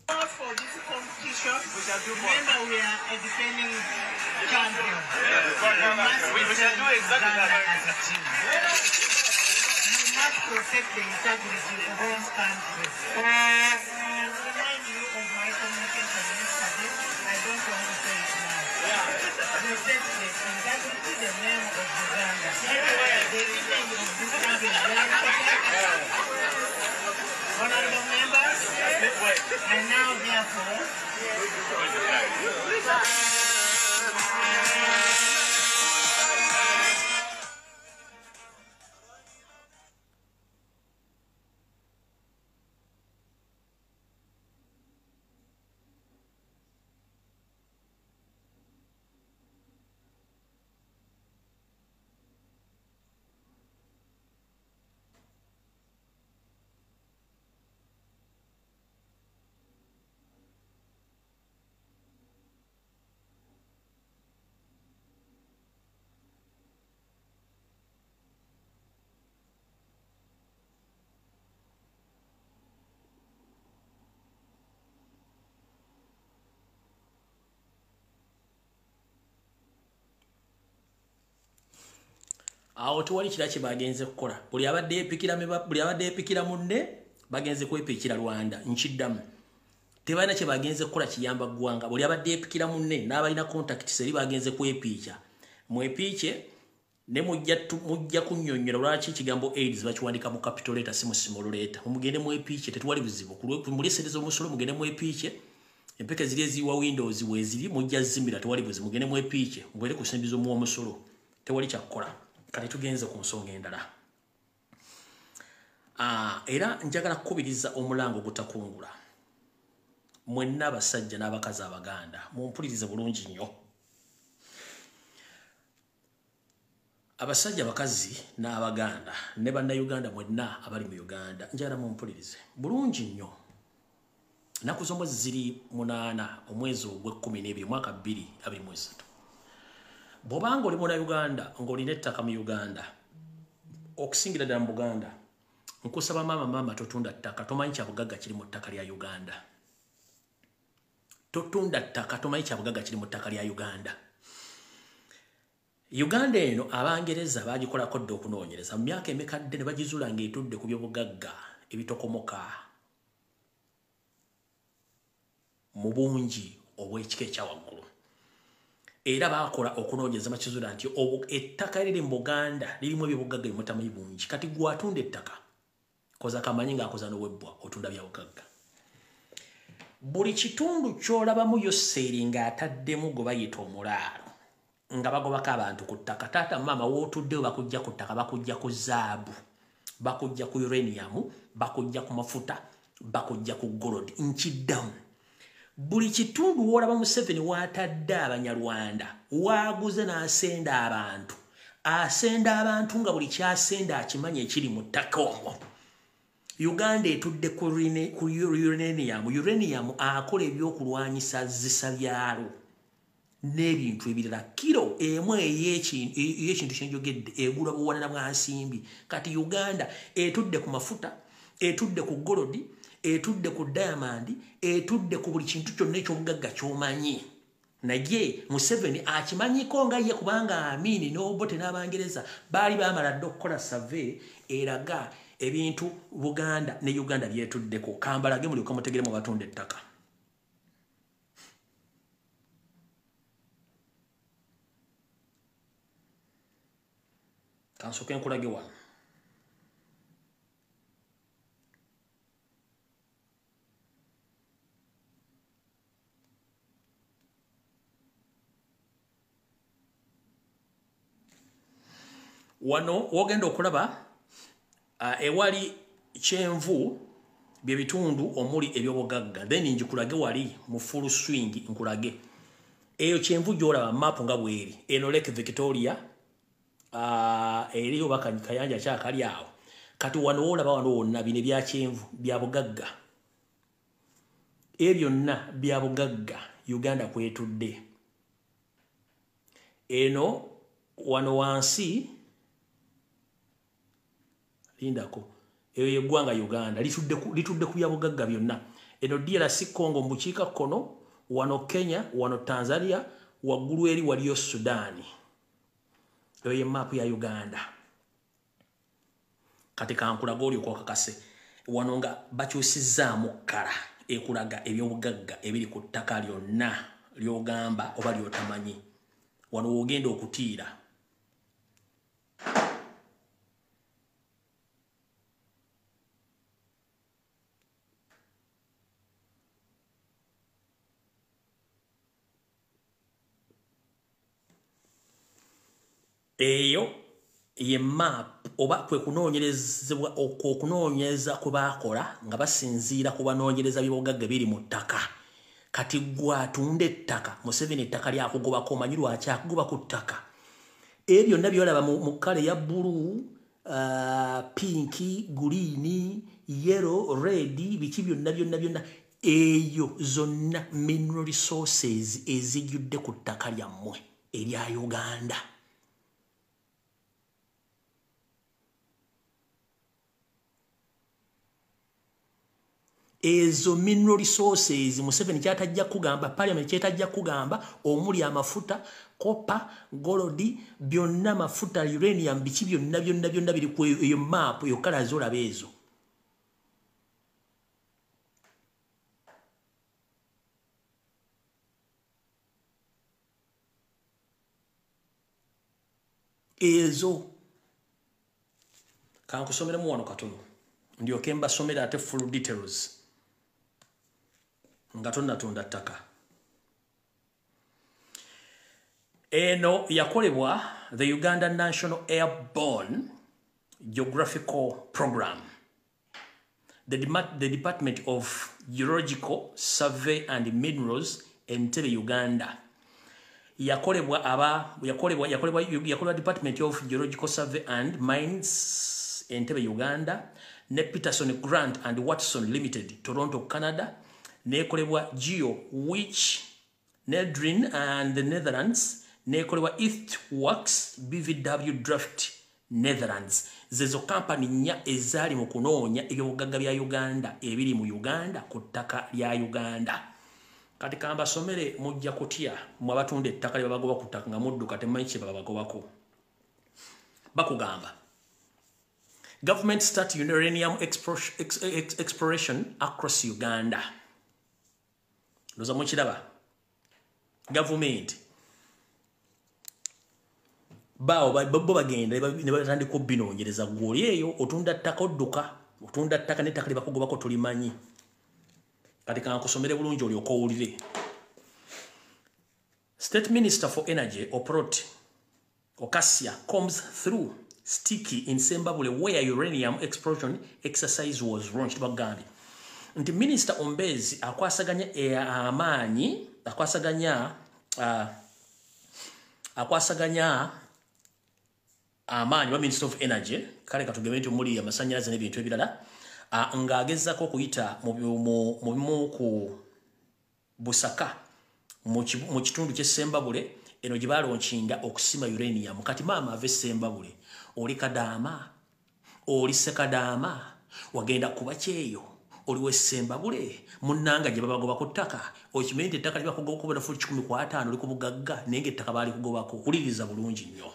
For this competition, remember we are a defending champion. We must do exactly that as a team. We must protect the integrity of this country. I remind you of my communication yesterday. I don't want to say it now. Protect the integrity, the name of Uganda. The image of this country is very important. Honorable members, and now therefore, awo tewali kirala kye bagenze kukola. Buli abadde yeepikira munne bagenze kwepiikira Rwanda. Nkiddamu, tebalina kye bagenze kukola kiyamba ggwanga. Buli abadde yeepikira munne n'abalina contacts eri bagenze kwepiica. Mwepiice ne mujja kunnyonnyola lwaki ekigambo AIDS bakiwandika mu capital letter si mu small letter. Mugende mwepiice, tetuwali buzibu. Muli sente z'omusolo mugende mwepiice. Empeke ziri eziwa windows weeziri mujja zimira, tewali buzibu. Mugende mwepiice, mugende ku nsimbi z'omuwa omusolo, tewali kyakukola. Kati tugenze ku nsonga endala. Era njagala kukubiriza omulango ogutakungula. Mwenna abasajja n'abakazi Abaganda, mumpulirize bulungi nnyo. Abasajja, abakazi n'Abaganda ne Bannayuganda mwenna abali mu Uganda, njagala mumpulirize bulungi nnyo. Ennaku z'omwezi ziri 8 omwezi ogw'e12 mwaka 2023. Bw'obanga oli Munnayuganda ng'olina ettaka mu Uganda, okusingira ddala mu Buganda, nkusaba maama totunda ttaka, tomanyi kya bugagga kiri mu ttaka lya Uganda. Totunda ttaka, tomanyi kya bugagga kiri mu ttaka lya Uganda. Uganda eno Abangereza baagikolako dda okunoonyereza mu myaka emikadde ne bagizuula ng'etudde ku byobugagga ebitokomoka mu bungi obw'ekika ekya waggulu. Era baakola okunoonyereza bakizuula nti ettaka eriri mu Buganda lirimu ebyobugagga bimutamanyi bungi. Kati gwe atunda ettaka koza kamanyi ng'akoza n'owebbwa, otunda bya bugagga. Buli kitundu ky'olabamu Yoseeri ng'ataddemu gwe bayita omulaalo nga bagobako abantu ku ttaka. Taata maama w'otuddewo bakujja ku ttaka, bakujja ku zaabu, bakujja ku uranium, bakujja ku mafuta, bakujja ku gold. Nkiddamu, buli kitundu w'olaba Museveni w'atadde Abanyarwanda, waaguze n'asenda abantu, asenda abantu nga buli kyasenda akimanyi ekiri mu ttaka omwo. Uganda etudde ku uranium. Uranium akola ebyokulwanyisa zisa byalo n'ebintu ebirala. Kiro emu ey'ekintu kyenjogedde egula buwanana bwa nsimbi. Kati Uganda etudde ku mafuta, etudde ku golodi, etudde ku diamond, etudde ku buli kintu kyonna eky'obugagga ky'omanyi. Naye Museveni akimanyiko nga ye, kubanga Amini n'Obote n'Abangereza baali baamala dda okukola survey eraga ebintu Buganda ne Uganda byetuddeko. Kambalage mulyoke mutegere mu batunda ettaka. Kansooke nkulage wano. Wano wogenda okulaba ewali kyenvu bye bitundu omuli ebyobugagga. Then njikulage wali mu full swing nkulage. Eyo kyenvu gy'olaba map nga bweri. Eno Lake Victoria eriyo baka kayanja kyakali awo. Kati wano wolaba wano wonna bino ebya kyenvu bya bugagga. Ebyo byonna bya bugagga Uganda kwetudde. Eno wano wansi lindako eyo yeggwanga Uganda litudde ku bya bugagga byonna. Eno DRC Congo mu bukiika kkono, wano Kenya, wano Tanzania, waggulu eri waliyo Sudan. Eyo ye maapu ya Uganda. Kati kankulaga oli okwakakase wano nga bakyusizzaamu kkala ekulaga ebyobugagga ebiri ku ttaka lyonna ly'ogamba oba ly'otamanyi. Wano w'ogenda okutiira. Eyo ye map oba kwe kunoonyerezebwa okunoonyereza kwe baakola nga basinziira ku banoonyereza by'obugagga biri mu ttaka. Kati ggwe atunda ettaka, Museveni ettaka lyakugobako, omanyi lwaki akugoba ku ttaka? Ebyo byonna by'olaba mu kkala eya bbulu, pinki, guliini, yellow, red, biki byonna byonna byonna, eyo zonna mineral resources ezijjudde ku ttaka lyammwe erya Uganda. Ezo mineral resources Museveni kyatajja kugamba, parliament kyetajja kugamba, omuli amafuta, copper, gold, byonna mafuta, uranium, biki byonna byonna byonna biri ku eyo map, eyo kala zolaba ezo. Ezo kankusomeremu wano katono ndyoke mbasomera ate full details nga tonnatunda ttaka. Eno yakolebwa the Uganda National Airborne Geographical Program, the Department of Geological Survey and Minerals, Entebbe, Uganda. Yakolebwa Department of Geological Survey and Mines, Entebbe, Uganda, ne Peterson Grant and Watson Limited, Toronto, Canada. Nekolebwa Geo Witch Nedrin and the Netherlands, nekolebwa Eastworks BVW Draft Netherlands. Zezo kampani nnya ezaali mu kunoonya ebyobugagga bya Uganda ebiri mu Uganda ku ttaka lya Uganda. Kati kambasomere mujja kutya mmwe abatunda ettaka lye babagoba ku ttaka nga mudduka temumanyi kye babagobako. Bakugamba government start uranium exploration across Uganda. Ndoza mukiraba gavumenti baawo bo bagenda ne batandika okubinoonyereza. Ggwe oli eyo otunda ttaka odduka, otunda ttaka n'ettaka lye bakugobako tolimanyi. Kati kankusomere bulungi olyoke owulire. State Minister for Energy Oprot Okasia comes through sticky in Sembabule where uranium explosion exercise was launched. Bagambye nti Minister Ombezi akwasaganya amaanyi, akwasaganya amaanyi wa Minister of Energy, kale katugeme nti omuli amasannyalaze n'ebintu ebirala, ng'agezaako okuyita mu bimu ku Busaka mu kitundu ky'e Sembabule eno gye balonkinga okusima uranium. Kati maama ava e Sembabule, oli Kadaama, oli Sekadaama, wagenda kuba kyeyo, oli w'e Sembabule, munnanga gye babagoba ku ttaka. Okimanyi nti ettaka lyebakugobako bunafu 150 oli ku bugagga, naye ng'ettaka baali kugobako. Wuliriza bulungi nnyo.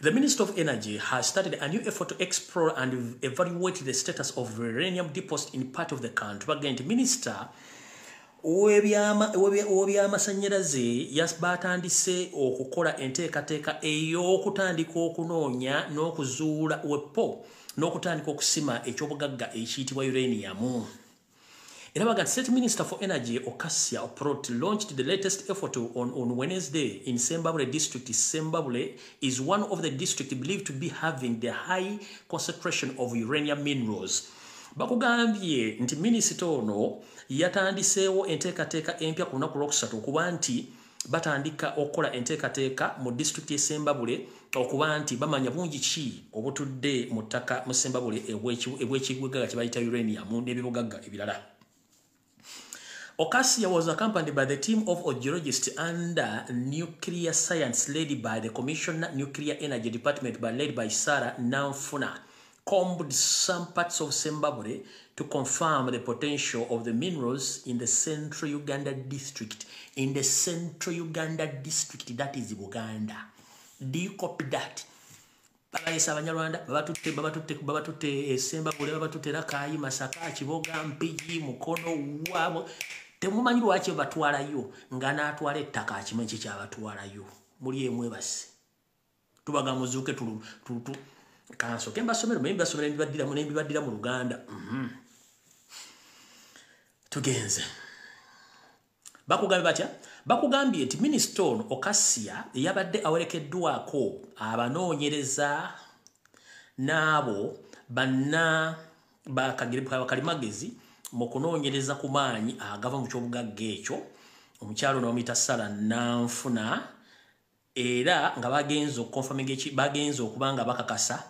The Minister of Energy has started a new effort to explore and evaluate the status of uranium deposit in part of the country. Bagenda nti Minister ow'ebyamasannyalaze batandise okukola enteekateeka ey'okutandika okunoonya n'okuzuula wepo n'okutandika okusima ekyobugagga ekiyitibwa uranium. Era baga State Minister for Energy Okasia Oprot launched the latest effort on Wednesday in Sembabule district. Sembabule is one of the districts believed to be having the high concentration of uranium minerals. Bakugambye nti minisita ono yatandiseewo enteekateeka empya ku lunaku lwokusatu okuba nti batandika okukola enteekateeka mu disitulikiti y'e Sembabule okuba nti bamanya bungi ki obutudde mu ttaka mu Sembabule ebw'ekibugagga kye bayita uranium n'ebibugagga ebirala. Okasia was accompanied by the team of geologists under nuclear science led by the Commissioner Nuclear Energy Department, but led by Sarah Namfuna, combed some parts of Sembabule to confirm the potential of the minerals in the Central Uganda district. In the Central Uganda district, that is Uganda. Do you copy that? Babayesa Abanyarwanda, babatutte Sembabule, babatutte Rakai, Masaka, Kiboga, Mpigi, Mukono, wabo. Temumanyi lwaki batwalayo, nga n'atwala ettaka akimanyi kikyabatwalayo. Muli emwebase. Tubaga muzuuke tulu kanso ke mbasomero, mbasomero nemibaddira mu Luganda. Tugenze. Bakugambye batya? Bakugambye nti Minisita ono Okasia yabadde awerekeddwako abanoonyereza n'abo banna bakalimagezi mu kunoonyereza ku maanyi agava mu kyobugagga ekyo. Omukyalo ono bamuyita Sarah Nanfuna, era nga bagenze okukonfaminga, bagenze okuba nga bakakasa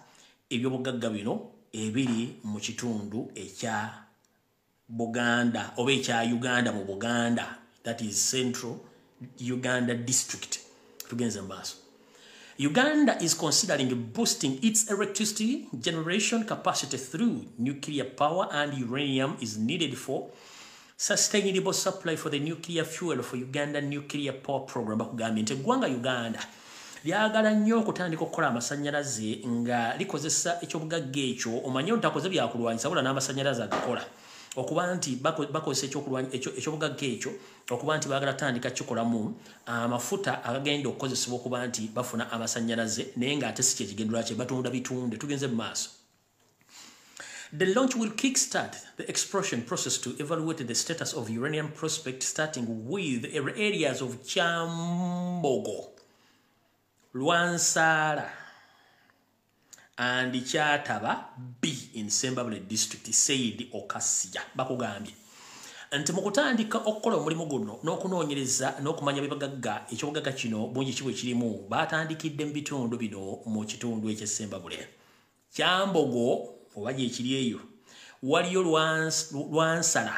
ebyobugagga bino ebiri mu kitundu ekya Buganda oba ekya Uganda mu Buganda, that is Central Uganda District. Tugenze mu maaso. Uganda is considering boosting its electricity generation capacity through nuclear power, and uranium is needed for sustainable supply for the nuclear fuel for Uganda nuclear power program. Bakugambye nti eggwanga Uganda lyagala nnyo okutandika okukola amasannyalaze nga likozesa ekyobugagga ekyo. Omanye ntakoze byakulwanyisa wabula n'amasannyalaze agakola, okuba nti bakozesa ekyobugagga ekyo okuba nti baagala tandika kikolamu amafuta agagenda okukozesebwa okuba nti bafuna amasannyalaze, naye ng'ate si kyekigendera kye batunda bitunde. Tugenze mu maaso. The launch will kickstart the exploration process to evaluate the status of uranium prospect, starting with areas of Kyambogo, Lwansala, and Kyataba B in Sembabule district, said Okasia. Bakugambye nti mu kutandika okukola omulimu guno n'okunoonyereza n'okumanya byebagagga ekyobugagga kino bungi ki bwe kirimu, batandikidde mu bitundu bino mu kitundu eky'e Sembabule, Kyambogo oba gyekiri eyo, waliyo Lwansala,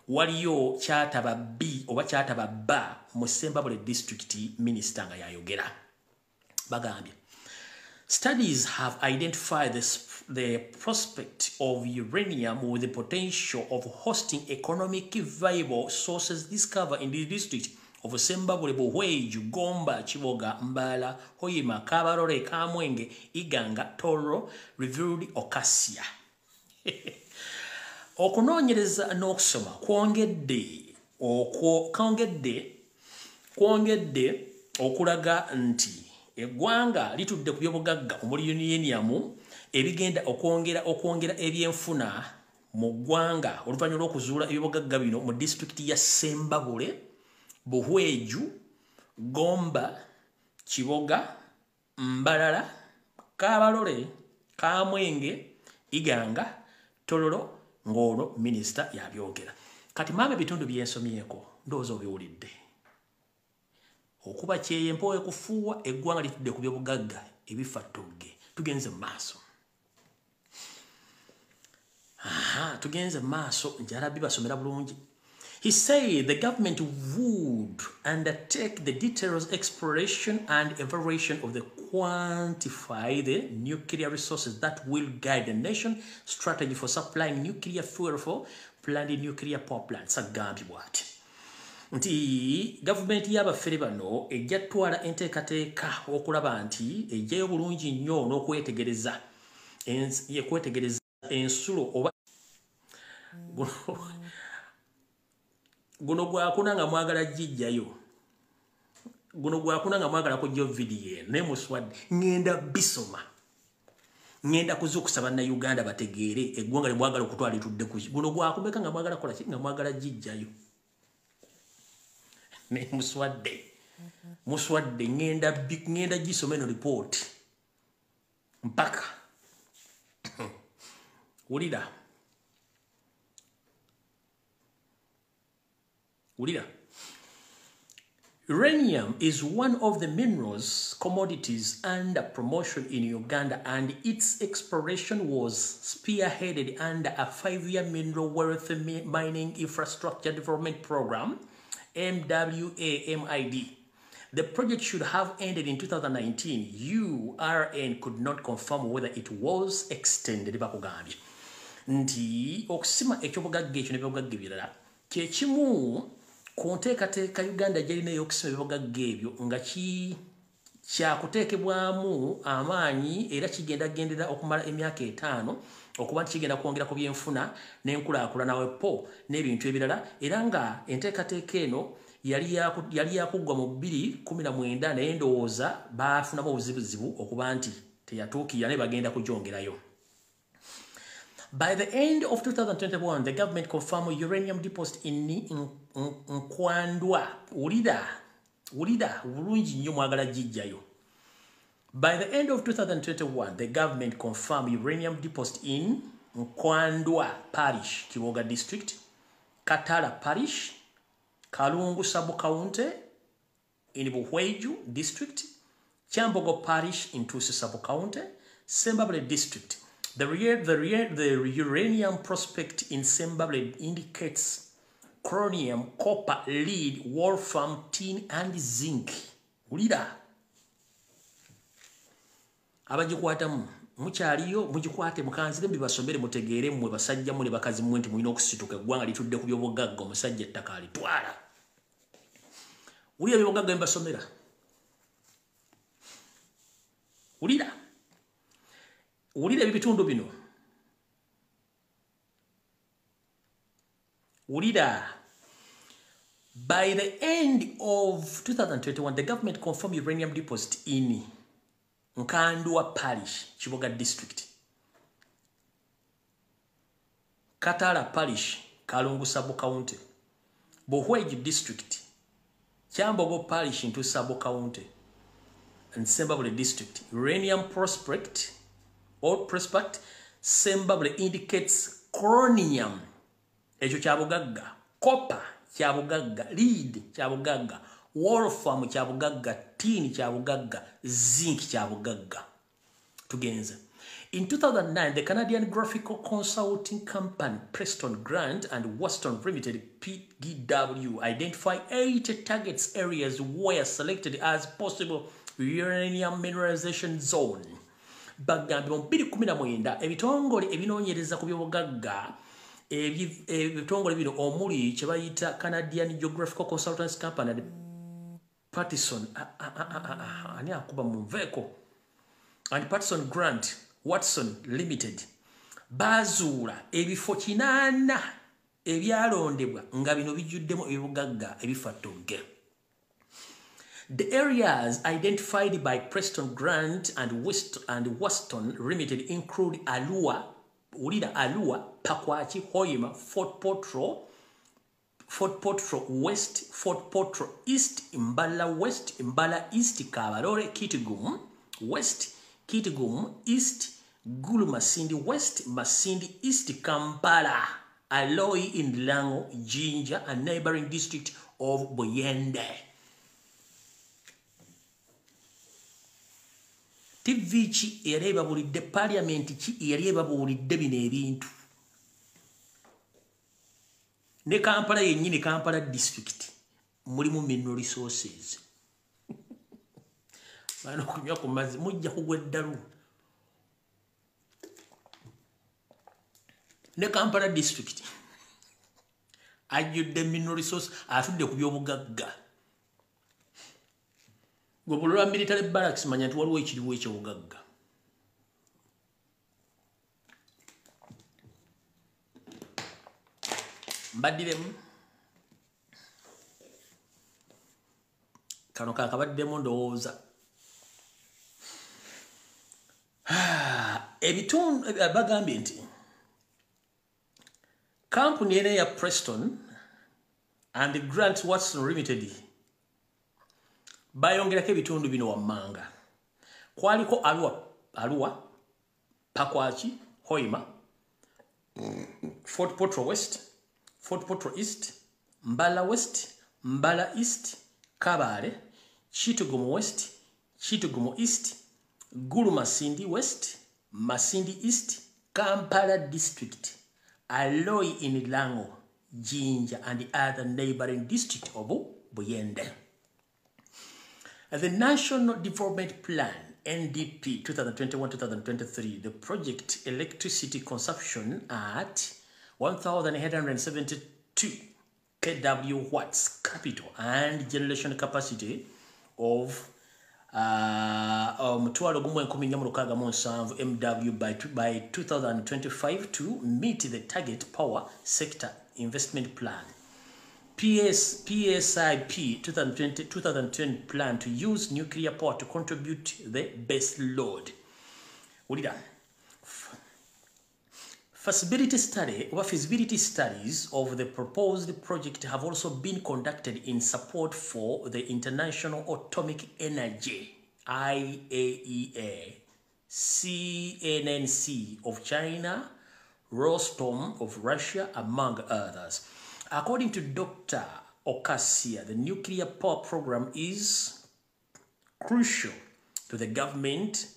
waliyo Kyataba B oba Kyataba B mu Sembabule district. Minisita nga yayogera. Bagambye studies have identified the prospect of uranium with the potential of hosting economic viable sources discovered in the district of Sembabule, Buhweju, Gomba, Kiboga, Mbala, Hoima, Kabarole, Kamwenge, Iganga, Toro, revealed Okasia. Okunoonyereza n'okusoma kwongedde okulaga nti eggwanga litudde ku byobugagga omuli uranium ebigenda okwongera ebyenfuna mu ggwanga oluvannyuma lw'okuzuula ebyobugagga bino mu disitulikiti ya Sembabule, Buhweju, Gomba, Kiboga, Mbalala, Kabarole, Kamwenge, Iganga, Tororo, ng'ono minisita yabyogera. Kati maama ebitundu byensomyeko ndowooza obiwulidde. Okuba kyeyo empewo ekufuuwa, eggwanga litudde ku byobugagga ebifa ttogge. Tugenze mu maaso. Aha, tugenze mu maaso, njala bibasomera bulungi. He said the government would undertake the detailed exploration and evaluation of the quantify the nuclear resources that will guide the nation strategy for supplying nuclear fuel for planned nuclear power plants. Agambye bw'ati nti gavumenti y'abafere bano ejja ttwala enteekateeka okulaba nti ejjayo bulungi nnyo n'okwetegereza ensulo oba guno gwakuna nga mwagala gijjayo, guno gwakuna nga mwagala kujja vidiyo eno, naye muswadde. Ŋŋenda bisoma, ŋŋenda kuzuukusa Bannayuganda bategeere eggwanga lye mwagala okutwala litudde ku guno gwakumeka nga mwagala kukola ki, nga mwagala gijjayo. Naye muswadde, muswadde. Ŋŋenda gisoma eno ripooti mpaka wulira. Wulira. Uranium is one of the minerals commodities under promotion in Uganda, and its exploration was spearheaded under a 5-year mineral wealth mining infrastructure development program, MWAMID. The project should have ended in 2019. URN could not confirm whether it was extended. Bakugambye nti okusima ekyobugagga ekyo n'ebyobugagga ebirala kye kimu ku nteekateeka Uganda gy'erina ey'okusima ebyobugagga ebyo nga kyakuteekebwamu amaanyi era kigenda gendera okumala emyaka 5 okuba nti kigenda kwongera ku byenfuna n'enkulaakulana wepo n'ebintu ebirala, era nga enteekateeka eno yali yakuggwa mu 2019 naye ndowooza baafunamu obuzibuzibu okuba nti teyatuukirira naye bagenda kugyongerayo. By the end of 2021, the government confirmed uranium deposit in Nkwandwa. Wulira, wulira, bulungi nnyo mwagala gijjayo. By the end of 2021, the government confirmed uranium deposit in Nkwandwa Parish, Kiboga District, Katala Parish, Kalungu Sub-County in Buhweju District, Kyambogo Parish in Tusi Sub-County, Sembabule District. The uranium prospect in Sembabule indicates chromium, copper, lead, wolfram, tin, and zinc. Wulira. Abagikwatamu mukyaliyo mugikwate mukanzire mbibasomere mutegeere mmwe basajja mmwe ne bakazi mmwe nti mulina okusituka eggwanga litudde ku byobugagga omusajja ettaka alitwala. Wulira ebyobugagga mbibasomera. Wulira. Wulira ebitundu bino. Wulira. By the end of 2021, the government confirmed uranium deposit in Nkandua Parish, Kiboga District, Katala Parish, Kalungu Sub-County, Buhweju District, Kyambogo Parish into Sub-County, and Sembabule District. Uranium prospect or prospect Sembabule indicates chromium, ekyo kyabugagga, copper kyabugagga, lead kyabugagga, wolfram kyabugagga, tin kyabugagga, zinc kyabugagga. Tugenze. In 2009, the Canadian graphical consulting company Preston Grant and Weston Limited (PGW) identified 8 targets areas were selected as possible uranium mineralization zone. Bagambye mu 2019 ebitongole ebinoonyereza ku byobugagga ebitongole bino omuli kye bayita Canadian Geographical Consultants Company and Patterson ani akuba mu nveeko and Patterson Grant Watson Limited bazuula ebifo 8 ebyalondebwa nga bino bijjuddemu ebibugagga ebifa ttogge. The areas identified by Preston Grant and Weston Limited include Alua, Ulira Alua, Pakwachi, Hoima, Fort Potro West, Fort Potro East, Mbala West, Mbala East, Kabarole, Kitgum West, Kitgum East, Gulu Masindi West, Masindi East, Kampala, Aloi in Lango, Jinja, and neighboring district of Buyende. TV ki eyali ebabuulidde, parliament ki eyali ebabuulidde bino ebintu? Ne Kampala yennyini, Kampala district, mulimu mineral resources. Bano kunywa ku mazzi mujja kugwa eddalu. Ne Kampala district ajjudde mineral resource, atudde ku byobugagga. Gwe bulolwa military barracks manya nti waliwo ekiriwo ekyobugagga. Mbaddiremu kano kakabaddemu ndowooza. Ebitundu bagambye nti kampuni eno ya Preston and Grant Watson Limited bayongerako ebitundu bino wammanga. Kwaliko Alua, Pakwachi, Hoima, Fort Potro West, Fort Potro East, Mbala West, Mbala East, Kabale, Chitugumu West, Chitugumu East, Gulu Masindi West, Masindi East, Kampala District, Aloi in Lango, Jinja, and the other neighboring district of Buyende. The National Development Plan, NDP 2021-2023, the project electricity consumption at 1,872 kW watts capital and generation capacity of 12,467 MW by 2025 to meet the target power sector investment plan. PSIP 2020 plan to use nuclear power to contribute the base load. Feasibility studies of the proposed project have also been conducted in support for the International Atomic Energy IAEA, CNNC of China, Rostom of Russia, among others. According to Dr. Okasia, the nuclear power program is crucial to the government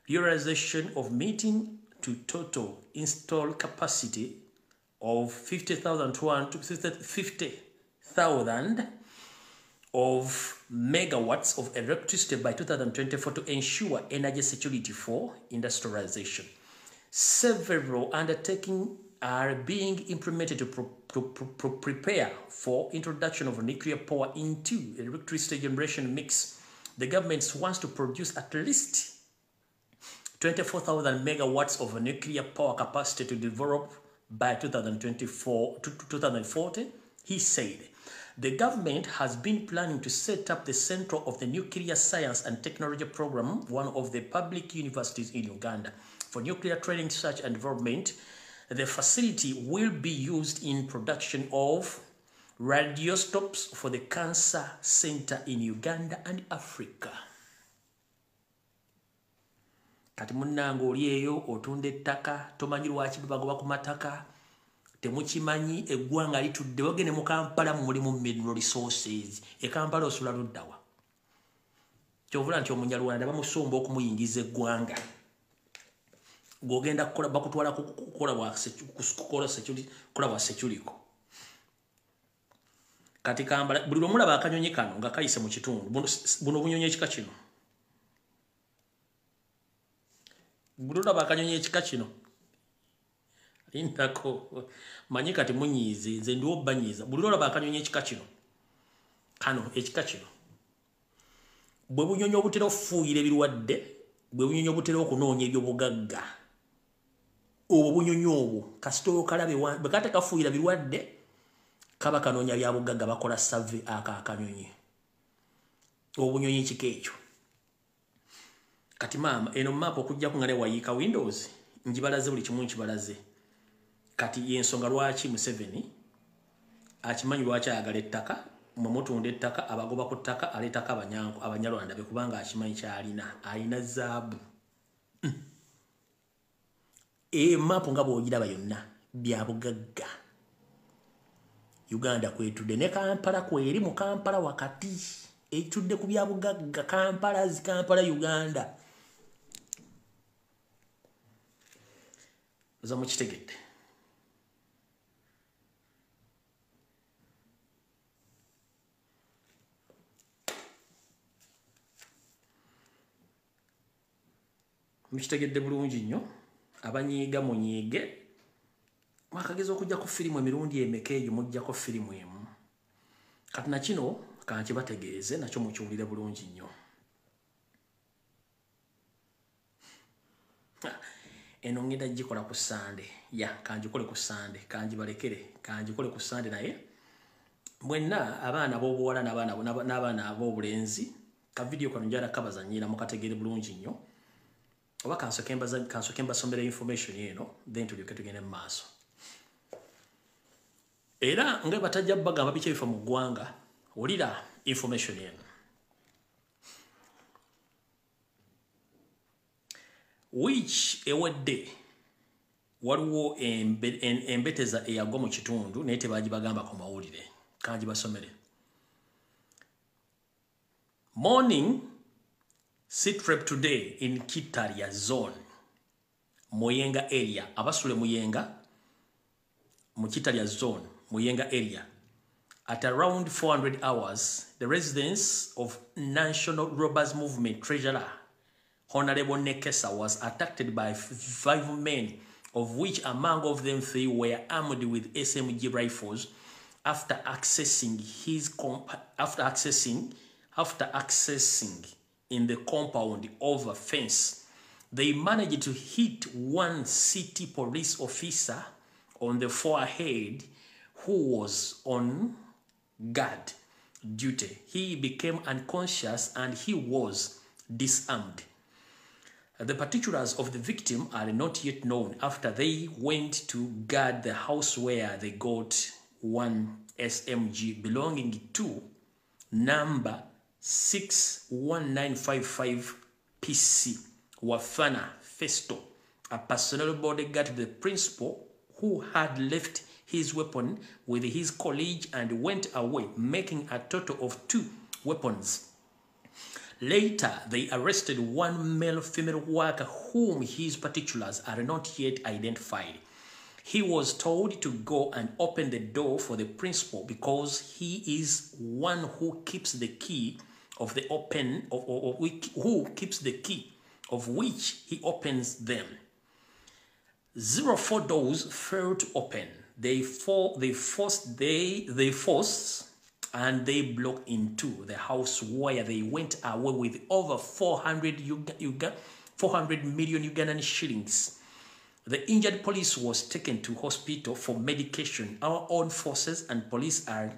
realization of meeting to total installed capacity of 50,000 of megawatts of electricity by 2024 to ensure energy security for industrialization. Several undertakings are being implemented to prepare for introduction of nuclear power into electricity generation mix. The government wants to produce at least 24,000 megawatts of nuclear power capacity to develop by 2024 to 2040, he said. The government has been planning to set up the Center of the Nuclear Science and Technology Program, one of the public universities in Uganda, for nuclear training, research and development. The facility will be used in production of radioisotopes for the cancer center in Uganda and Africa. Kati munnange oli eyo otunda ettaka, tomanyi lwaki babagoba ku mataka, temukimanyi eggwanga litudde wagende mu Kampala mulimu mineral resources. E Kampala osula luddawa. Kyovula nti Omunyarwanda bamusomba okumuyingiza eggwanga. Gw'ogenda kukola bakutwala kukola bwa security. Kati Kampala buli lwomulaba akanyonyi kano nga kayise mu kitundu, buno bunyonyi ekika kino. Buli lwolaba akanyonyi ekika kino lindako manyi kati munyiize, nze ndiwo banyiiza. Buli lwolaba akanyonyi ekika kino, kano ekika kino, bwe bunyonyi obutera okufuuyira ebirwadde, bwe bunyonyi obutera okunoonya ebyobugagga. Obwo bunyonyi obwo kasita okalabe bwe kate kafuuyira birwadde, kaba kanoonya byabugagga, bakola save ako akanyonyi. Obunyonyi kika ekyo. Kati maama eno maapu okujjako nga ne wayiika Windows njibalaze buli kimu nkibalaze. Kati y'ensonga lwaki Museveni akimanyi lwaki ayagala ettaka, mwe mutunda ettaka, abagoba ku ttaka, aleetako Abanyarwanda be kubanga akimanyi ky'alina, alina zaabu. Maapu nga bw'ogiraba yonna byabugagga. Uganda kwetudde ne Kampala kweri mu Kampala wakati etudde ku byabugagga. Kampala zi Kampala Uganda. Oza mukitegedde. Mukitegedde bulungi nnyo. Abanyiiga munyiige. Mwakageza okujja ku firimu emirundi emeka eyo mujjako firimu emu. Kati na kino kankibategeeze nakyo mukiwulire bulungi nnyo. Eno ngenda gikola ku Sande. Ya, kanjikole ku Sande, kanjibalekere, kanjikole ku Sande naye. Mwenna abaana ab'obuwala n'abaana ab'obulenzi, ka video kano njala kabazannyira mukategeere bulungi nnyo. Oba kansoke mbasomera information eno, then tulyoke tugende mu maaso. Era nga batajja bagamba biki ebifa mu ggwanga, wulira information eno. Which ewedde waliwo embeteza eyagwa mu kitundu naye tebagibagamba ku mawulire. Kanjibasomere. Morning sitrep today in Kitaria zone, Muyenga area. Abasule Muyenga, mu Kitaria zone, Muyenga area. At around 400 hours, the residence of National Robbers Movement Treasurer Honorable Nekesa was attacked by 5 men, of which among of them 3 were armed with SMG rifles. After accessing in the compound over fence, they managed to hit one city police officer on the forehead who was on guard duty. He became unconscious and he was disarmed. The particulars of the victim are not yet known after they went to guard the house where they got one SMG belonging to number 61955 PC Wafana Festo, a personal bodyguard to the principal who had left his weapon with his colleague and went away, making a total of 2 weapons. Later, they arrested one male-female worker whom his particulars are not yet identified. He was told to go and open the door for the principal because he is one who keeps the key of the open, who keeps the key of which he opens them. 04 doors failed to open. They forced and they blocked into the house where they went away with over 400 million Ugandan shillings. The injured police was taken to hospital for medication. Our own forces and police are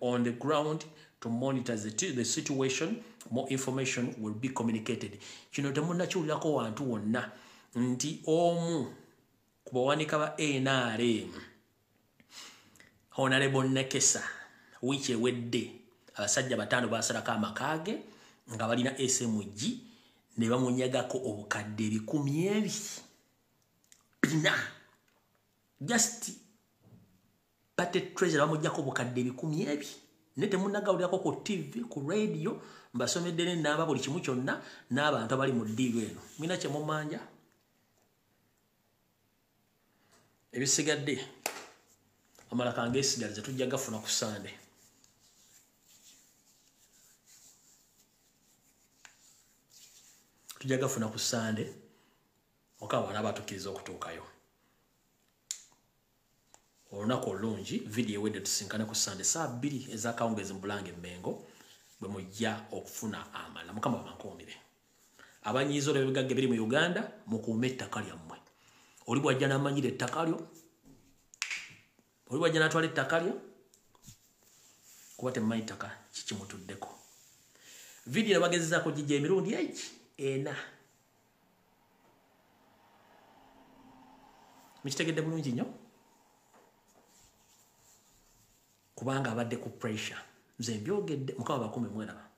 on the ground to monitor the situation. More information will be communicated. Kino temunnakiwulirako wantu wonna nti omu ku bawanika ba NRM Honorable Nekesa wiiki ewedde abasajja 5 basalako amaka ge nga balina SMG ne bamunyagako obukadde 2,000 Just party treasurer bamuggyako obukadde 2,000 ne temunnagawulirako ku TV, ku radio, mbasomedde n'ennamba buli kimu kyonna n'abantu abali mu ddiiro eno. Mulina kye mumanja? Ebisigadde amala kangeesigalize tujja gafuna ku Sande. Tujja gafuna ku Sande. Mukama anaabatukkiriza okutuukayo. Olunaku olungi, vidiyo ewedde tusinkane ku Sande saa 2 ez'akawungeezi mu Bulange Mmengo bwe mujja okufuna amala. Mukama abankuumire. Abanyiiza olw'ebigagga ebiri mu Uganda, mukuume ettaka lyammwe. Oli bw'ajja n'amanyira ettaka lyo, oli bw'ajja n'atwala ettaka lyo, kuba temumanyi ttaka kikimutuddeko. Vidiyo bagezezaako gijja emirundi egi 4. Mukitegedde bulungi nnyo? Kubanga abadde ku pressure. Nze mbyogedde, Mukama bakuume mweraba.